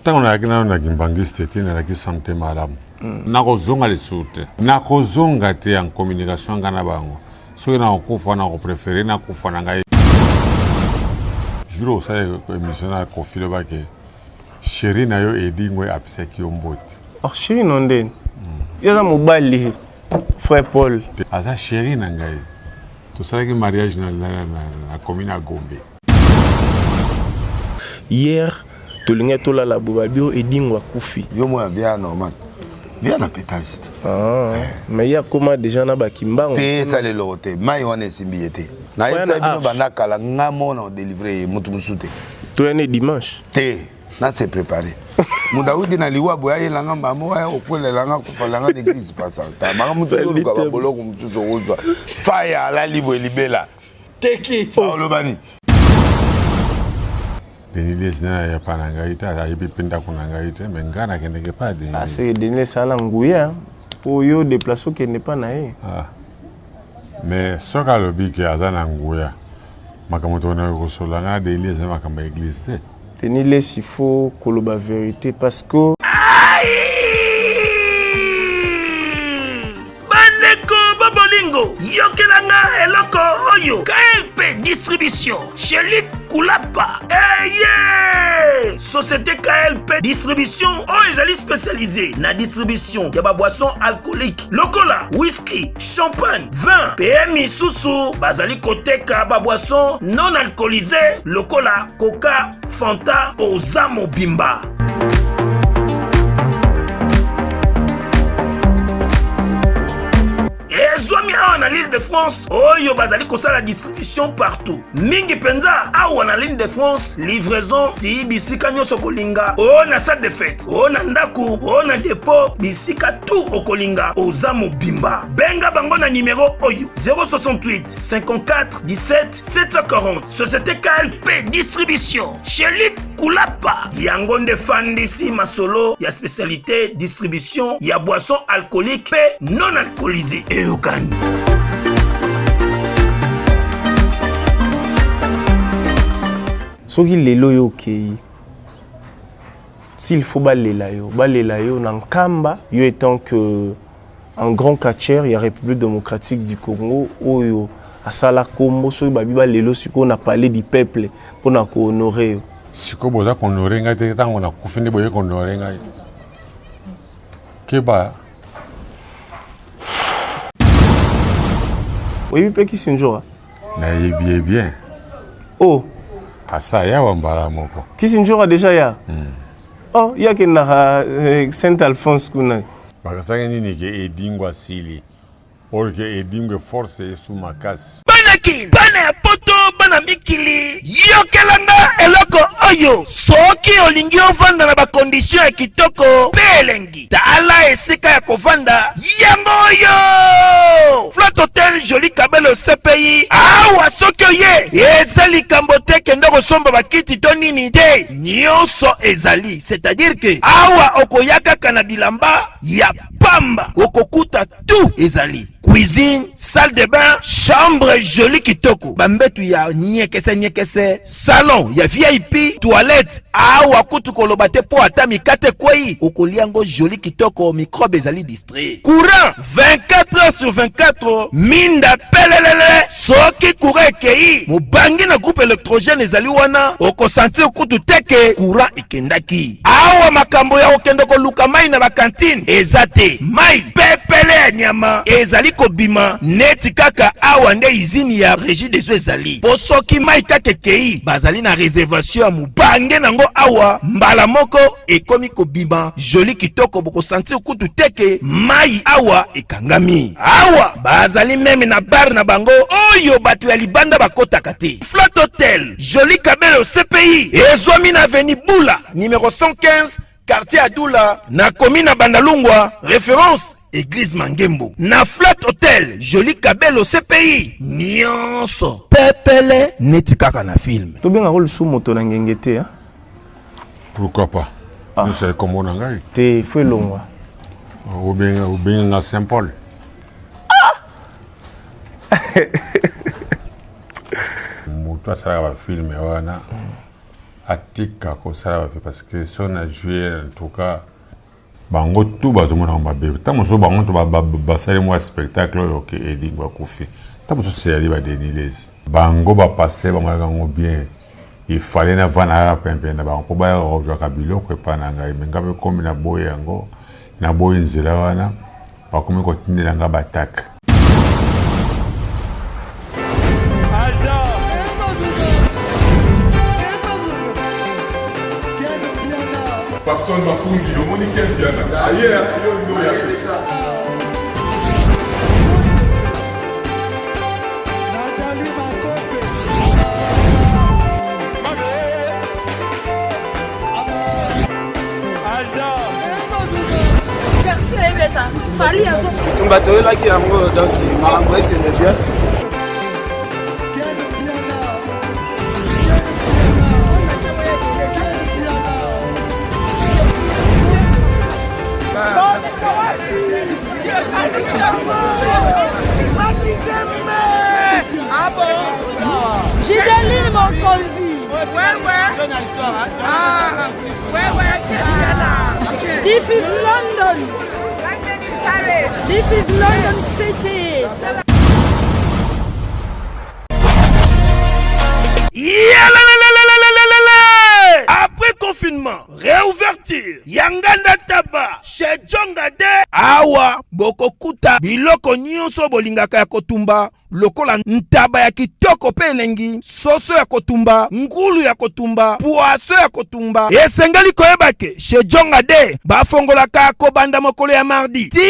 Ntango nayaki nano na kimbangiste te, nazalaki sante malamu. Nakozonga lisusu te, nakozonga te en communication ngai na bango. Soki nakokufa, nakoprefere nakufa na ngai. Jour osala émission na Koffi, lobake chéri na yo Edingwe apesaki yo mbote. Oh, chéri no ndeni ye aza mobali, frère Paul. Aza chéri na ngai, tosalaki mariage na commune ya Gombe. Hier tolingaki tolala boye, babi oyo Edingwe akufi. Yo mwana via normal, via na pétage te. Ah, mais ye akóma déjà na bakimbango. Te, esala eloko te, mai wana esimbi ye te. Nayebisa bino banda kala, nga moko na odélivre ye, motu mosusu te. Toyane dimanche. Te, na se préparé. Moto awuti na liwa boye, ayelanga mbamo, aya kokwelelanga, kofalanga na église pasa banga. Motu oluka baboloko mosusu, okozwa faya alali boye libela. Take it. Oloba nini? Denis Lessie nana ya pa na ngai te, ayebi mpe ndako na ngai te, me ngai nakendeke pa Denis. Ase Denis asala nguya mpo yo déplace okende mpa na ye. Ah. Mais soki alobi ke aza na nguya, makambo tokendaka kosolola ngai na Denis eza makambo ya église te. Denis Lessie, faut koloba vérité parce que Bandeko bobolingo, yokelanga eloko oyo. KLP Distribution Chelik Kulapa eye société KLP Distribution oyo ezali spécialisé na distribution ya baboisson alcoolique lokola whisky, champagne, vin mpe misusu. Bazali koteka baboisson non alcoolisé lokola coca, fanta. Oza mobimba. Ezwami awa na l'Île de France oyo bazali kosala distribution partout, mingi mpenza awa na l'Île de France, livraison ti bisika nyonso okolinga, oyo na salle de fête, oyo na ndako, oyo na dépôt, bisika tout okolinga. Oza mobimba, benga bango na nimero oyo: 068 54 17 740. Société KLP Distribution Chelik Kulapa, yango nde fandisi masolo ya spécialité distribution ya boisson alcoolique mpe non alcoolisé. Eyokani. Soki lelo yo okei, s'il faut balela yo, balela yo na Nkamba. Yo étant que un grand catcheur ya République démocratique du Congo oyo asala kombo, soki babi balelo sikoyo na Palais du Peuple mpona kohonorer yo? Sikoyo boza kohonorer ngai te, ntango nakufi nde boye kohonorer ngai. Keba. Oyebi mpe Kisi Nzora? Nayebi ye bien. Oh. Asa yawa mbala moko. Kisi Nzora déjà ya oh, ye akendaka Saint Alphonse kuna. Bakasaki nini ke Edingwe asili, oyo ke Edingwe force esu makasi. Bana Kin, bana ya Poto, bana mikili, yokelanga eloko oyo. Soki olingi ovanda na bacondition ya kitoko mpe elengi, tala esika ya kovanda yango oyo: Flat Hotel Joli Kabelo CPI. Awa soki oye, eza likambo te kende kosomba bakiti to nini te, nyonso ezali. C'est-à-dire ke awa okoya kaka na bilamba ya pamba, okokuta tout ezali: cuisine, salle de bain, chambre joli kitoko, bambetu ya nyekese nyekese, salon ya VIP, toilette. Awa kutu koloba te, mpo ata mikate ekwei, okolia yango joli kitoko, microbe ezali distrait. Courant 24 heures sur 24, minda pelelele. Soki courant ekei, mobangi na groupe électrogène ezali wana, okosentir kutu te ke courant ekendaki. Awa makambo ya kokende koluka mai na bacantine eza te, mai pepele ya nyama ezali kobima neti kaka awa nde usine ya Régie des eaux ezali. Mpo soki mai kaka ekei, bazali na réservation ya mobange nango awa, mbala moko ekomi kobima joli kitoko, bokosentir kutu te ke mai awa ekangami. Awa bazali même na bar na bango oyo bato ya libanda bakotaka te. Flat Hotel Joli Kabelo CPI ezwami na avenue Bula numéro 115, quartier Adula, na commune na Bandalungwa, référence église Mangembo. Na Flat Hotel Joli Kabelo CPI, nyonso pepele neti kaka na film. Tobengaka lisusu moto na ngenge te, hein? Pourquoi pas? Ah. Nyonso ekombo na ngai. Te, faut elongwa. Obenga Saint Paul. Moto asalaka bafilm wana. Atika kosala ba parce que son a joué en tout cas bango tout bazomona yango mabe ntango mosusu bango to basali mwa spectacle oyo ke elingo akufi ntango mosusu eyali badenilese bango bapaster bamonaka yango bien ifale navanda kaka pempene na bango mpo bayaka kozwaka biloko epai na ngai me ngai mpe komi naboyi yango naboyi nzela wana bakomi kotindela ngai batake. Papson Makungi, omoni Ken Mpiana aye yo olingi oya te. Tumba toyelaki yango donc makambo ekende bien. Gideline Mokonzi. Ouais, ouais. Ah, ouais, ouais. This is London. This is London City. Après confinement, réouverture ya nganda taba chez Djonga de awa bokokuta biloko nyonso bolingaka ya kotumba lokola ntaba ya kitoko mpe elengi, soso ya kotumba, ngulu ya kotumba, poaso ya kotumba. Esengeli koyeba ke chez Djonga de bafongolaka kobanda mokolo ya mardi ti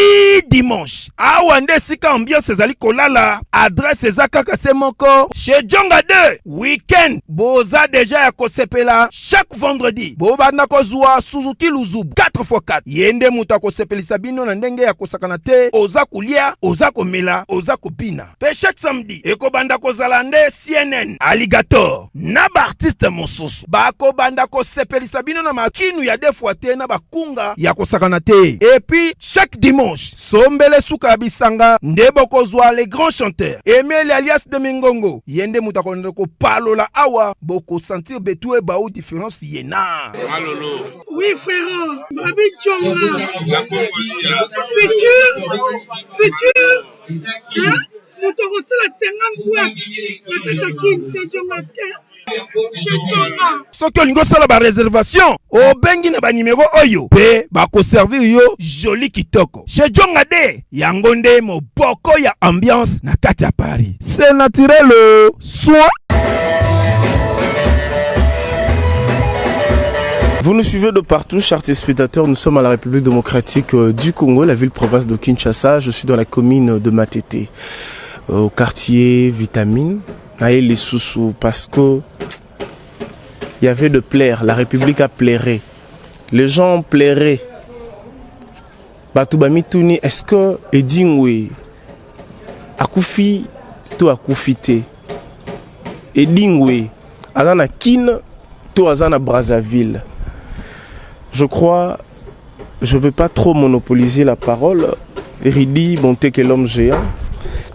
dimanche. Awa nde esika ambiance ezali kolala, adresse eza kaka se moko chez Djonga de week-end boza deja ya kosepela chaque vendredi bobanda kozwa Suzuki Luzubu 4x4 ye nde moto akosepelisa bino na ndenge ya kosakana te oza kolia oza komela oza kobina pe chaque samedi ekobanda kozala nde CNN Alligator na baartiste mosusu bakobanda kosepelisa bino na makinu ya deux fois te na bakunga ya kosakana te epuis chaque dimanche sombele suka ya bisanga nde bokozwa le grand chanteur Emile alias de Mingongo ye nde moto akolanda kopalola awa bokosentir betu ebau différence ye na Malolo. Oui frère, Babi Djonga. La Congolia. Futur, futur, hein? Moto akosala 50 boîte na kati ya kin, c'est Djongaske. Chez Djonga. Soki olingi osala ba reservation obengi na ba numero oyo mpe bakoservir yo joli kitoko. Chez Djonga de yango nde moboko ya ambiance na kati ya Paris. C'est naturel soin. Vous nous suivez de partout, chers téléspectateurs. Nous sommes à la République démocratique euh, du Congo, la ville-province de Kinshasa. Je suis dans la commune de Matete, euh, au quartier Vitamine. Naye les sous parce que il y avait de plaire. La République a plairé. Les gens ont plairé. Bato bamituni, est-ce que Edingwe akufi to akufi te? Edingwe aza na Kin to aza na Brazzaville? Je crois, je veux pas trop monopoliser la parole. Ridi, bonté que l'homme géant,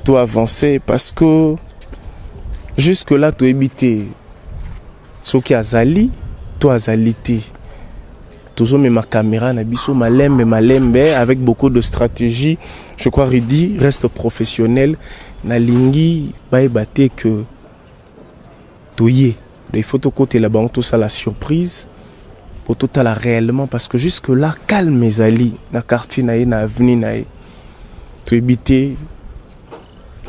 to avancer parce que jusque là toyebi te soki azali to azali te. Tozomema camera na biso malembe malembe avec beaucoup de stratégie. Je crois Ridi reste professionnel. Nalingi bayeba te que toye. Il faut tokotela bango tosala surprise po totala réellement parce que jusque là calme ezali na quartier na ye na avenue na ye. Toyebi te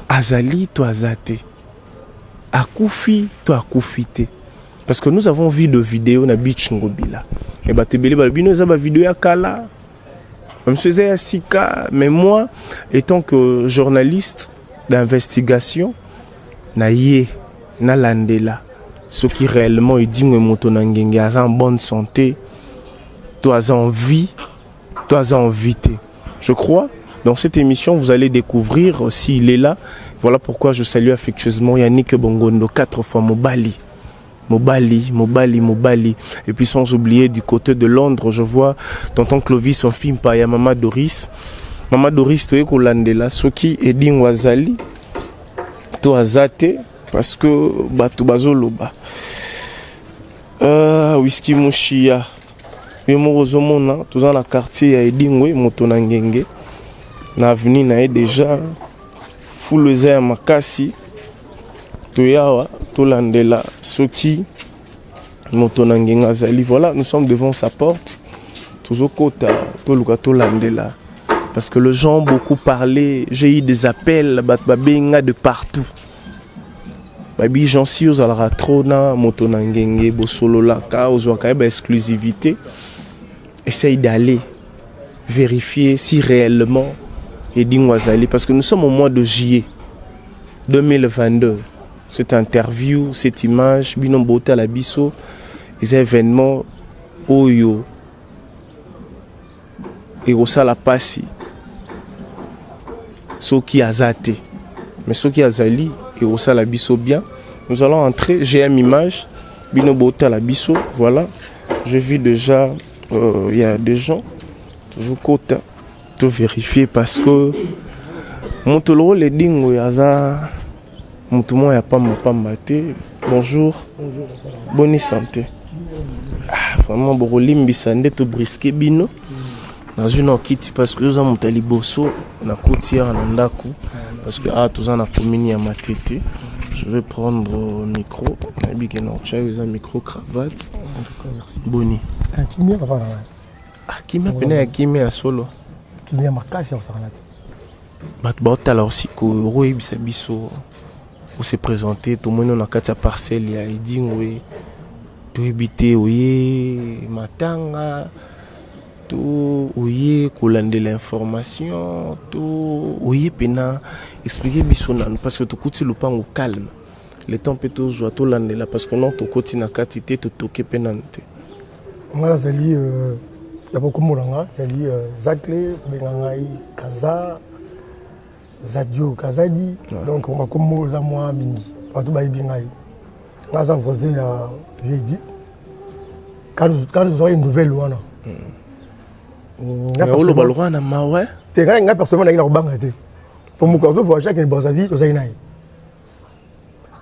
azali to aza te. Akufi to akufi te. Parce que nous avons vu de vidéos na beach Ngobila. Mais bato ebele balobi no eza ba vidéo ya kala. Monsieur eza ya sika, mais moi étant que journaliste d'investigation na ye nalandela soki réellement Edingwe moto na ngenge aza en bonne santé to aza en vie to aza en vie te. Je crois dans cette émission vous allez découvrir s'il est là. Voilà pourquoi je salue affectueusement Yannick Bongondo quatre fois Mobali. Mobali, Mobali, Mobali. Et puis sans oublier du côté de Londres, je vois tonton Clovis Ofimpa ya Mama Doris. Mama Doris toye kolandela soki Edingwe azali to aza te parce que bato bazoloba. Whisky Mushiya yo moko ozomona toza na quartier ya Edingwe moto na ngenge na avenue na ye déjà fulu eza ya makasi toyawa tolandela soki moto na ngenga azali. Voilà, nous sommes devant sa porte, tozokota toluka tolandela parce que les gens ont beaucoup parlé. J'ai eu des appels, bato babenga de partout, babi Jansi ozalaka trop na moto na ngenge, bosololaka, ozwaka ye baexclusivité. Essaye d'aller vérifier si réellement Edingwe azali, parce que nous sommes au mois de juillet 2022. Cette interview, cette image, bino botala biso, eza événement oyo ekosala mpasi soki aza te, mais soki azali ekosala biso bien. Nous allons entrer. GM Image, bino botala biso. Voilà, je vis déjà, il y a des gens. Tozokota to vérifier parce que moto lokola Edingwe aza moto moko ya pamba pamba te. Bonjour. Bonjour. Boni santé? Ah, vraiment bokolimbisa nde tobrusquer bino. Nazwi na okiti parce que oza moto ya liboso nakoti awa na ndako, parce que awa toza na commune ya Matete. Je vais prendre micro, nayebi ke na otya oyo eza micro cravate. Boni? Kimia, papa na ngai. Ah, kimia pene ya kimia ya solo. Kimia makasi ya kosakana te. Bato baotala sikoyo, okoyebisa biso, ose présenter. Tomoni na kati ya parcelle ya Edingwe, toyebi te oye matanga to oye kolandela information to oye mpena. Expliquer biso nanu, parce que tokuti lopango calme, le temps mpe tozwa tolandela, parce que non, tokoti na kati te, totoke mpe nanu te. Ngai nazali d'abord, kombo na nga ezali Zacle, obenga ngai Kaza, Zadio, Kazadi. Donc makombo eza mwa mingi, bato bayebi ngai. Ngai aza voisin ya Vedi. Quand tozwaki nouvelle wana, oloba lokwa na mawa. Te, ngai ngai personnellement nayaki na kobanga te, po mokolo azo voyage akende Brazzaville, tozalaki na ye.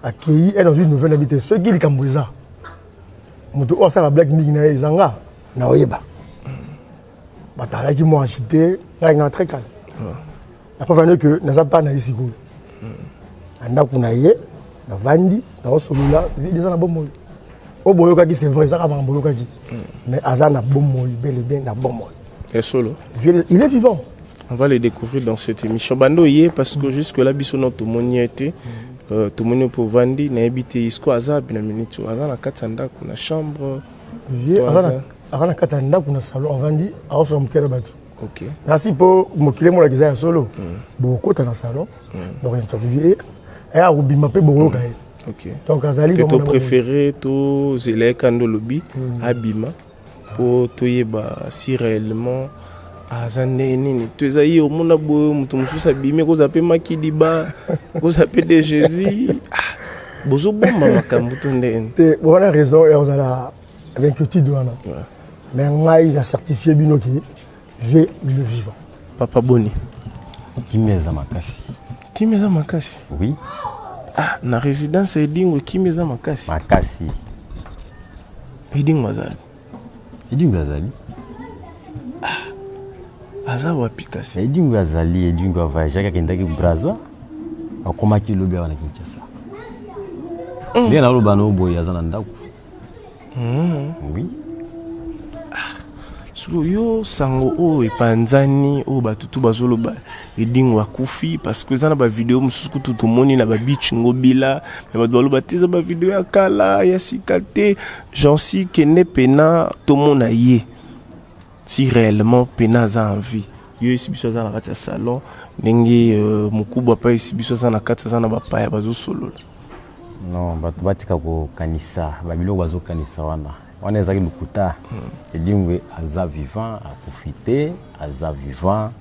Akei e nazwi nouvelle, nabi te soki likambo eza moto oyo asala blague mingi na ye eza nga na oyeba. Bato alaki mwa agité, ngai nga très calme. La preuve que naza pa na ye sikoyo na ndako na ye, navandi, naosolola. Eza na bomoi oyo boyokaki, c'est vrai, ezaka makambo boyokaki, mais aza na bomoi, bel et bien na bomoi. Ya solo. Il est vivant. On va le découvrir dans cette émission bando ye, parce que jusque là biso no tomoni ye te. Tomoni mpo ovandi, nayebi te isko aza na minute oyo aza na kati ya ndako, na chambre? Aza na kati ya ndako, na salon, avandi, aosola moke na bato. Nasi mpo mokili emonaki eza ya solo, bokokota na salon, bokointerview ye, aya akobima mpe bokoyoka ye. Donc azali. Te, topréféré tozela ye kanda olobi abima mpo toyeba si réellement aza ndenge nini. To eza ye omona boye, moto mosusu abimi, ekozala mpe makidiba, ekozala mpe de Jésus. Ah, bozobomba makambo to ndenge? Te, wana raison ya kozala l'inquiétude wana, mais ngai na certifie bino ke j'ai le vivant. Papa, boni? Kimia eza makasi. Kimia eza makasi? Oui. Ah, na résidence ya Edingwe kimia eza makasi? Makasi. Edingwe azali? Edingwe azali. Aza wapi kasi? Edingwe azali. Edingwe avoyageaki, akendaki Braza, akomaki lobi awa na Kinshasa. Ndenge naloba na oboye, aza na ndako. Oui. Sikoyo yo, sango oyo epanzani, oyo bato tu bazoloba Edingwe akufi, parce que eza na bavideo mosusu kutu tomoni na babeach Ngobila, me bato baloba te eza bavideo ya kala, ya sika te. Jansi, kende pena tomona ye si réellement pena aza en vie. Yo esi biso aza na kati ya salon, ndenge mokubwa pa esi biso aza na kati, aza na bapaya, bazosolola. Non, bato batika kokanisa babiloko bazokanisa wana. Wana ezalaki lokuta. Edingwe aza vivant, akufi te, aza vivant.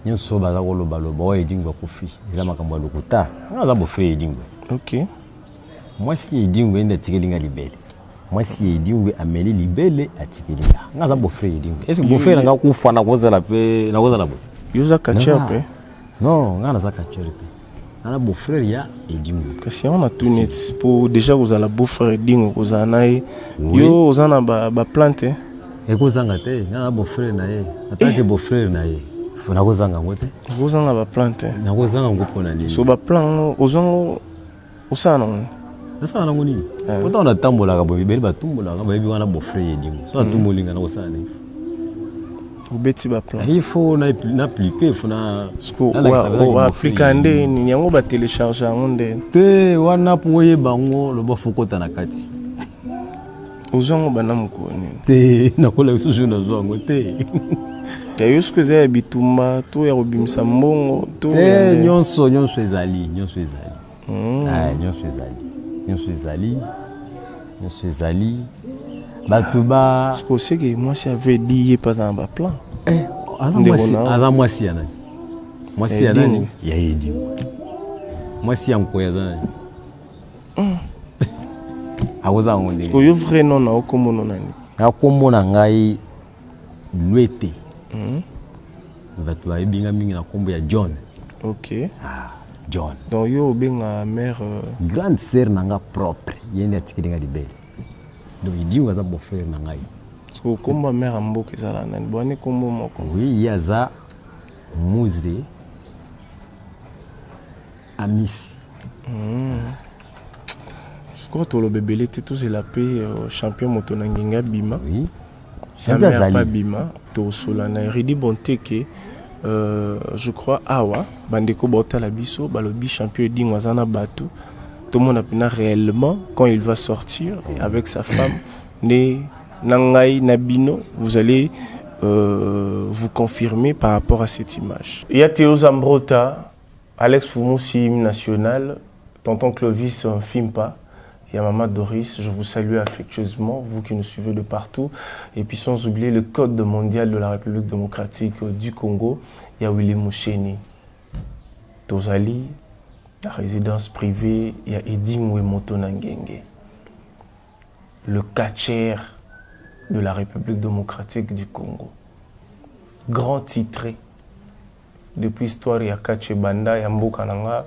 Nyonso baza kolobaloba oyo Edingwe akufi eza makambo ya lokuta. Nga aza beau-frère Edingwe. Mwasi ya Edingwe nde atikeli nga libele. Mwasi ya Edingwe ameli libele, atikeli nga. Nga aza beau-frère Edingwe. Est ce que beau-frère nanga kufa, nakozala mpe nakozala boye? Yo oza catcheur mpe? Non, nga naza catcheur te. Naza beau frère ya Edingwe. Kasi yango natuni eti po deja kozala beau frère Edingwe kozala na ye yo oza na ba, ba plante ekozanga te nga na beau frère na ye atake eh. beau frère na ye nakozanga yango te okozanga ba plante nakozanga yango mpo na nini so ba plan yango ozwa yango osala nango nasala nango nini eh. po ntango natambolaka boye ebele batumbolaka bayebi wana beau-frère Edingwe so natumboli nga nakosala nini obeti baplan il faut naapplike il faut na nde nini yango batelecharge yango nde te wana mpo oyeba yango loba fo kota na kati ozwa yango banda mokolo nini te nakola lisusu nazwa yango te ya yo soki eza ya bitumba to ya kobimisa mbongo to te nyonso nyonso ezali nyonso ezali Ah, nyonso ezali nyonso ezali nyonso ezali bato ba oseke mwasi avedi ye mpe aza na baplan eh, aza mwasi ya nani mwasi ya nani ya Edingwe mwasi ya nkoyi aza nani hmm. akoza yango ndenge yo vrai nom na okombo no nani akombo na ngai Luete hmm. Bato bayebi nga mingi na kombo ya John. Ok. Ah, John. Donc yo obenga mère euh... grande sœur na nga propre, ye nde atikeli nga libele. Donc Edingwe aza beau frère na ngai. Parce que kombo ya mère ya mboka ezala nani? Bwani kombo moko. Oui, ye aza Muze Amisi. Mm. Sikoyo toloba ebele te tozela mpe euh, champion moto na ngenga abima. Oui. Champion azali. Abima tokosola na Eridi Bonteke euh, je crois awa bandeko baotala biso balobi champion Edingwe aza na bato tomona mpena réellement quand il va sortir avec sa femme nde na ngai na bino vous allez euh, vous confirmer par rapport à cette image. Ya Théo Zambrota Alex Fumusi, hymne national, tonton Clovis Fimpa, ya Maman Doris, je vous salue affectueusement, vous qui nous suivez de partout. Et puis sans oublier le code mondial de la République démocratique du Congo, ya Willy Moucheni. Tozali, la résidence privée, ya Edingwe Moto na Ngenge. Le catcheur de la République démocratique du Congo. Grand titré. Depuis histoire ya catch ebanda ya mboka na nga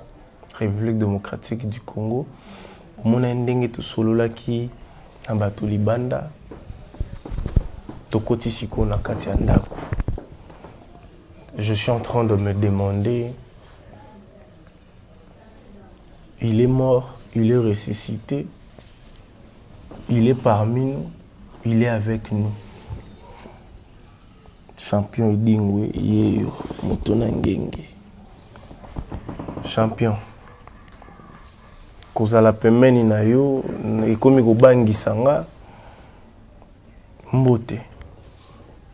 Republique democratique du Congo, omonaki ndenge tosololaki na bato libanda, tokoti sikoyo na kati ya ndako. Je suis en train de me demander, il est mort, il est ressuscité, il est parmi nous, il est avec nous. Champion Edingwe yeyo moto na ngenge. Champion kozala pembeni na yo ekomi kobangisa nga mbote.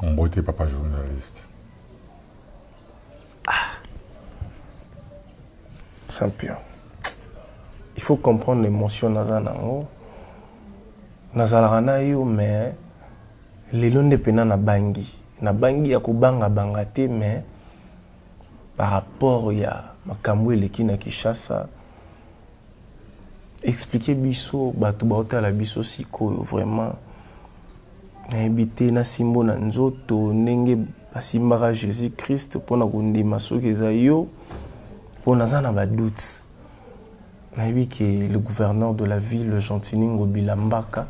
Mbote papa journaliste. Ah. Champion. Il faut comprendre l'émotion naza nango. Nazalaka na yo mais Lelo nde pena na bangi. Na bangi ya kobanga banga te mais par rapport ya makambo eleki na Kinshasa expliquer biso bato baotala biso sikoyo vraiment nayebi te nasimbo na nzoto ndenge basimbaka Jésus Christ mpo na kondima soki eza yo mpo naza na badoute nayebi ke le gouverneur de la ville Gentiny Ngobila Mbaka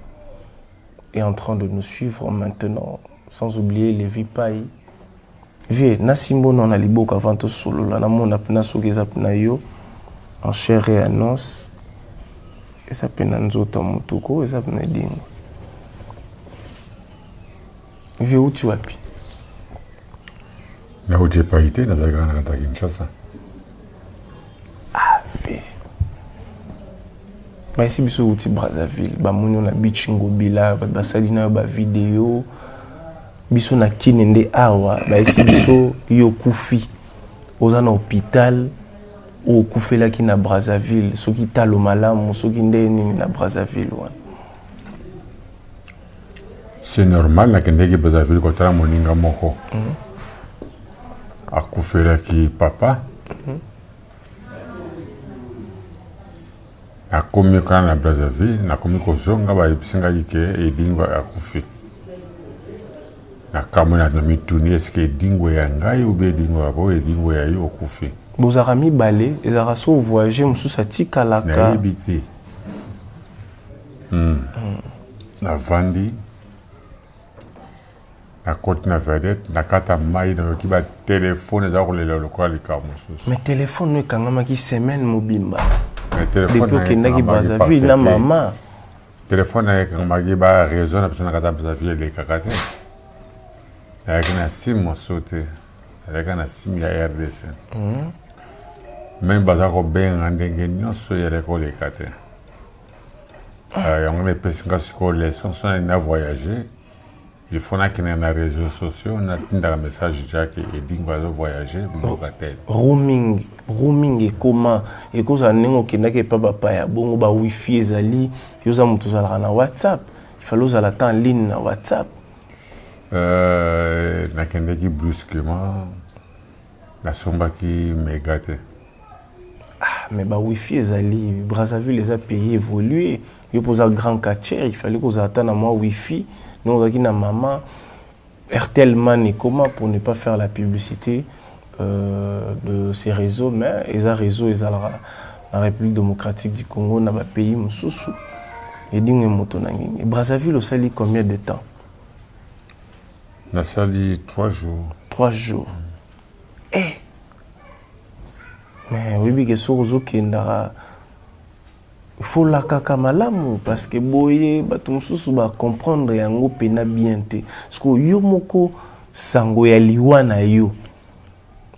est en train de nous suivre maintenant sans oublier Levi Pai vie nasimbo no na liboko avant tosolola namona mpena soki eza mpena yo en chair et en os eza mpena nzoto ya motuko eza mpena edingo vie uti wapi nauti epai te nazali kaka na kati ya kinshasa Ave. Bayesi biso outi Brazzaville, bamoni yo na beach Ngobila, bato basali na yo ba video. Biso na Kin nde awa bayesi biso yo okufi. Oza na hôpital oyo okufelaki na Brazzaville, soki talo malamu, soki nde nini na Brazzaville wana. C'est normal nakendeki Brazzaville kotala moninga moko. Mm -hmm. Akufelaki papa. Mm -hmm. Nakomi kaka na Brazzaville, nakomi kozonga bayebisi ngai ke Edingwe akufi. Nakamwe na mituni eske Edingwe ya ngai ou bien Edingwe ya bo Edingwe ya yo okufi. Bozalaka mibale, ezalaka so voyage mosusu atikalaka. Nayebi te. Hmm. Navandi nakoti na vedette na kati ya mai nayoki batelefone eza kolela lokola likambo mosusu. Mais telefone no ekangamaki semaine mobimba. Depuis okendaki Brazzaville na mama. Telefone na ekangamaki ba réseau na biso na kati ya Brazzaville elekaka te. Nayaki na sim mosusu te. Nayaki na sim ya RDC. Meme baza kobenga ndenge nyonso eyalaki koleka te. Yango epesi nga sikoyo leçon so na voyager il faut nakende na réseaux sociaux natindaka message jake edingo azo voyager mboka tel. Roaming, roaming ekoma ekozala ndenge okendaki epa bapaya bongo ba wifi ezali yo oza moto ozalaka na whatsapp il fallait ozala ata en ligne na whatsapp. Nakendeki brusquement nasombaki mega te. Ah, mais ba wifi ezali Brazzaville eza pays évolué yo mpo oza grand catcheur il fallait kozala ata na mwa wifi ndenge ozalaki na mama Airtel Man ekoma pour ne pas faire la publicité de ces réseaux mais eza réseau ezalaka na République démocratique du Congo na ba pays mosusu edingwe moto na ngenge. Brazzaville osali combien de temps? Nasali 3 jours. 3 jours. Eh! Mais oyebi ke soki ozokendaka folakaka malamu parce que boye bato mosusu bacomprendre yango mpena bien te. Parce que yo moko sango ya liwa na yo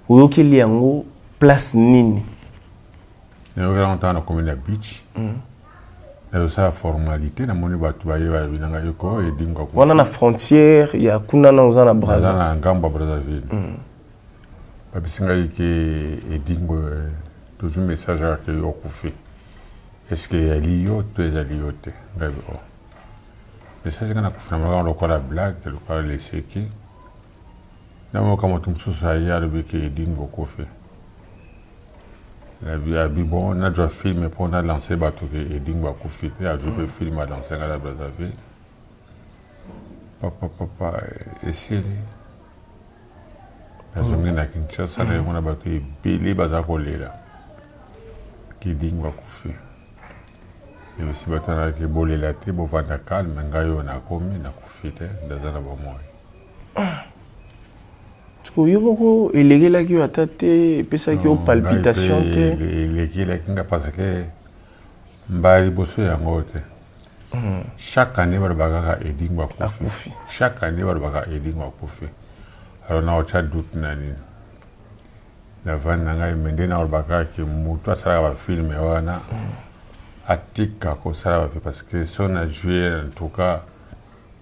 oyokeli yango place nini? Nayokeli yango ntango nakomi na beach. Nazosala formalité namoni bato baye balobi na ngai eko edingo akufi. Wana na frontière ya kuna na oza na Brazza. Naza na ngambo ya Brazzaville. Babisi ngai ke edingo tozwi message kaka ke yo okufi. Est-ce que ezali yo to ezali yo te? Ngai oh. Message ngai nakufi na monaka lokola blague, lokola leseki. Namoka moto mosusu aye alobi ke edingo okufi. Abi bon nazwa film mpo na lance bato ke edingo akufi te. Azwi mpe film alance ngai na Brazzaville. Papa papa esili. Nazongi na Kinshasa na yango na bato ebele baza kolela kidingo akufi. Ebisi bato nalaki bolela te bovanda calme ngai oyo nakomi nakufi te ndaza na bomoi. Yo moko elekelaki yo ata te epesaki yo palpitation te? Elekelaki nga parce que mbala liboso yango te. Chaque année balobaka kaka edingo akufi. Chaque année balobaka edingo akufi. Alors naotya doute na nini? Navandi na ngai me nde naolobaka kaka ke moto asalaka bafilme wana atika kosala bafilme parce que so na joue en tout cas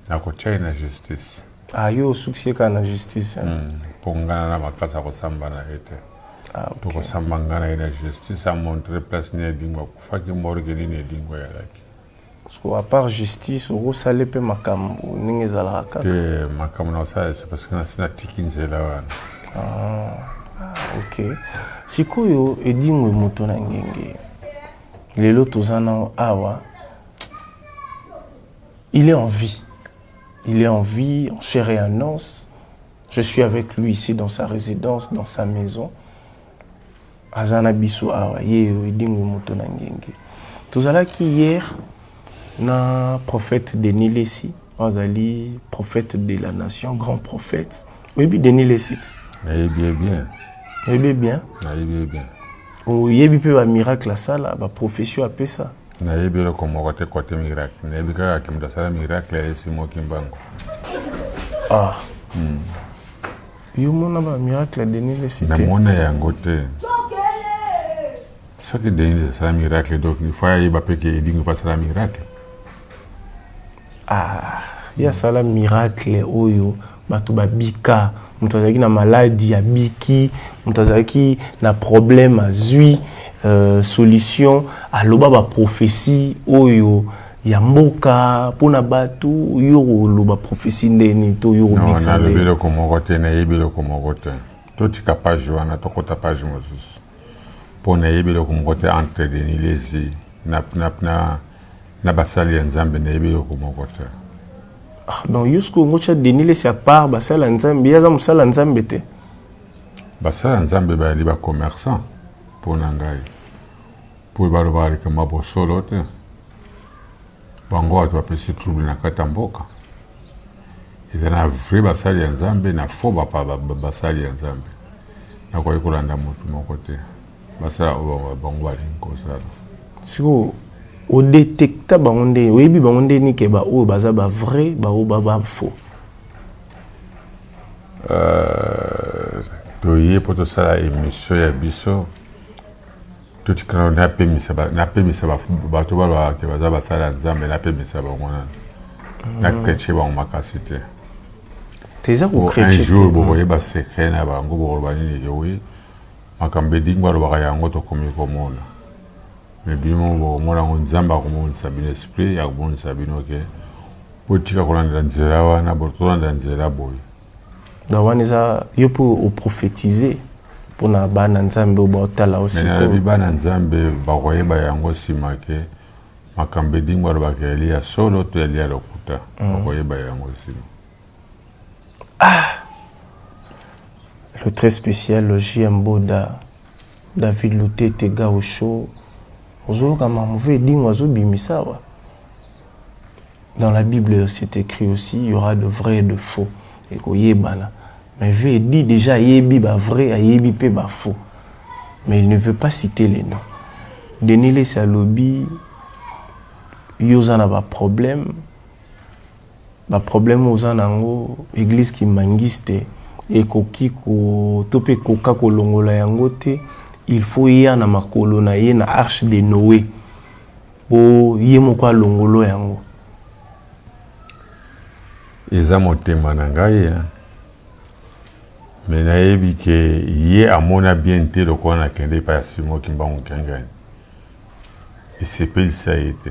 nakotia ye na justice. Ah, yo osukisi ye kaka na justice? Mpo ngai na makasi akosamba na ye te. Tokosamba ngai na ye na justice amontre place nini edingo akufaki, morgue nini edingo eyalaki. Parce que à part justice okosala mpe makambo ndenge ezalaka kaka te. Makambo na kosala parce que nasi natiki nzela wana. Ah, ok. Sikoyo edingwe moto na ngenge lelo toza nao awa, il est en vie. Il est en vie, en chair et en os. Je suis avec lui ici dans sa résidence, dans sa maison. Aza na biso awa ye edingwe moto na ngenge. Tozalaki hier na prophète Denis Lessi, azali prophète de la nation, grand prophète. Oyebi Denis Lessi? Nayebi ye bien. Oyebi bien? Nayebi ye bien. Oyebi mpe bamiracle asala, baprophétie apesa? Nayebi eloko moko te kote miracle. Nayebi kaka ke moto asala miracle aye Simon Kimbangu. Ah. Yo mona ba miracle ya Denis Lessi te? Namona yango te. Soki Denis Lessi asala miracle donc il faut ayeba mpe ke edingo mpe asala miracle. Ah, ye asala miracle oyo bato babika, moto azalaki na maladi abiki, moto azalaki na problème azwi solution, aloba baprophétie oyo ya mboka mpona bato. Yo koloba prophétie ndeni to yo kobikisa? Nalobi eloko moko te, nayebi eloko moko te. Totika page wana, tokota page mosusu mpo nayebi eloko moko te entre Denis Lessi na basali ya Nzambe, nayebi eloko moko te. Ah, donc yo sikoyo ngo tya Denis Lessi à part basali ya Nzambe, ye aza mosala ya Nzambe te? Basali ya Nzambe bayali ba commerçant mpo na ngai, mpo balobaka likambo ya bosolo te. Bango bato bapesi trouble na kati ya mboka. Eza na vrai basali ya Nzambe na faux basali ya Nzambe. Nakoki kolanda moto moko te. Basala oyo bango balingi kosala. Sikoyo odetekta bango nde oyebi bango nde nini ke baoyo baza ba vrai baoyo ba ba faux? Euh, toye mpo tosala émission ya biso totikala napemisa napemisa bato balobaka ke baza basali ya nzambe napemisa bango nano mm. nakretche bango makasi te un jour bokoyeba secret na bango bokoloba nini ke wi makambo edingo alobaka yango tokomi komona me bino bokomona yango nzambe akomonisa bino esprit akomonisa bino ke botika kolandela nzela wana tolandela nzela boye donc wana eza yo mpo oprophétise mpona bana nzambe oyo baotala osikoyo bana nzambe bakoyeba yango nsima ke makambo edingo alobaka yali ya solo to yali ya lokuta mm. bakoyeba yango nsima ah le très spécial le JM Boda David Lutete Gaucho ozoyoka mamuve edingo azobimisa awa Dans la Bible c'est écrit aussi il y aura de vrai et de faux ekoyebana mais vu edi déjà ayebi ba vrai ayebi pe ba faux mais il ne veut pas citer les noms Denis Lessi alobi yo oza na ba problème ba problème oza na yango église kimbanguiste ekoki ko to pe ekoka kolongola yango te il faut ya na makolo na ye na arche de Noé Po ye moko alongolo yango. Eza motema na ngai hein. Mais nayebi ke ye amona bien te lokola nakende epai ya Simon Kimbangu Kiangani. Esepelisa ye te.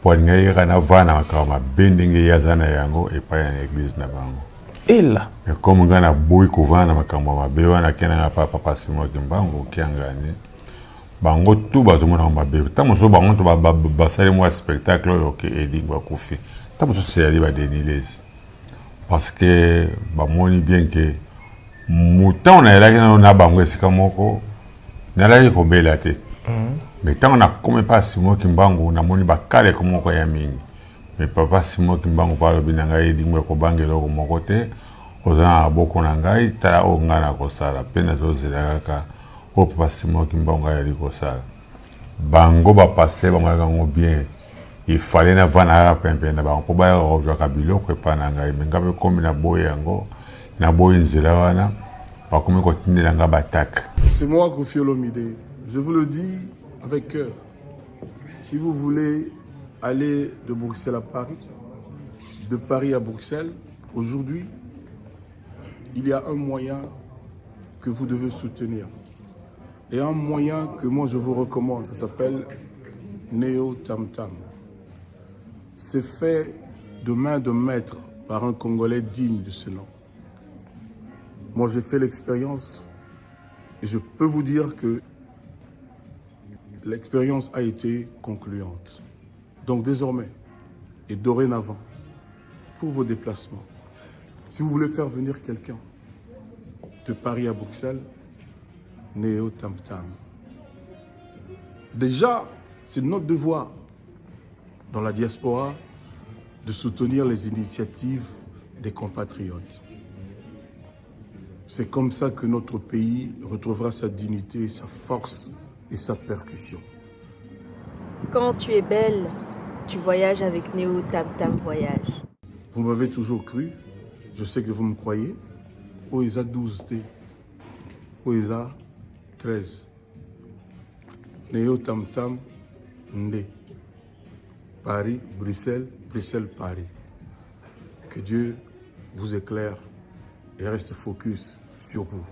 Po alingaki kaka navanda na makambo mabe ndenge ye aza na yango epai ya eglise na bango. Ela. Mais comme ngai naboyi kovanda na makambo ya mabe wana nakenda ngai epai ya papa Simon Kimbangu Kiangani. Bango tout bazomona yango mabe. Ntango mosusu bango to basali mwa spectacle oyo ke Edingwe akufi. Ntango mosusu ezali ba Denis Lessi. Parce que bamoni bien ke ntango nayelaki nano na bango esika moko nalaki kobela te. Mm. Mais ntango nakomi mpa Simon Kimbangu namoni bakaleko moko ya mingi. Mais papa Simon Kimbangu mpe alobi na ngai Edingwe kobanga eloko moko te. Oza na maboko na ngai tala oyo ngai nakosala mpe nazozela kaka oyo papa Simon Kimbangu ayali kosala bango ba pasteur bamonaka yango bien il fallait navanda kaka pempene na bango mpo bayaka kozwaka biloko epai na ngai me ngai mpe komi naboyi yango naboyi nzela wana bakomi kotindela ngai batake C'est moi, Koffi Olomide. Je vous le dis avec cœur. Si vous voulez aller de Bruxelles à Paris, de Paris à Bruxelles, aujourd'hui, il y a un moyen que vous devez soutenir. Et un moyen que moi je vous recommande, ça s'appelle Neo Tam Tam. C'est fait de main de maître par un Congolais digne de ce nom. Moi j'ai fait l'expérience et je peux vous dire que l'expérience a été concluante. Donc désormais et dorénavant, pour vos déplacements, si vous voulez faire venir quelqu'un de Paris à Bruxelles, Néo Tam Tam. Déjà, c'est notre devoir dans la diaspora de soutenir les initiatives des compatriotes. C'est comme ça que notre pays retrouvera sa dignité, sa force et sa percussion. Quand tu es belle, tu voyages avec Néo Tam Tam Voyage. Vous m'avez toujours cru, je sais que vous me croyez. Oeza 12 T, Oeza 13. Néo Tam Tam Ndé. Paris, Bruxelles, Bruxelles, Paris. Que Dieu vous éclaire et reste focus sur vous.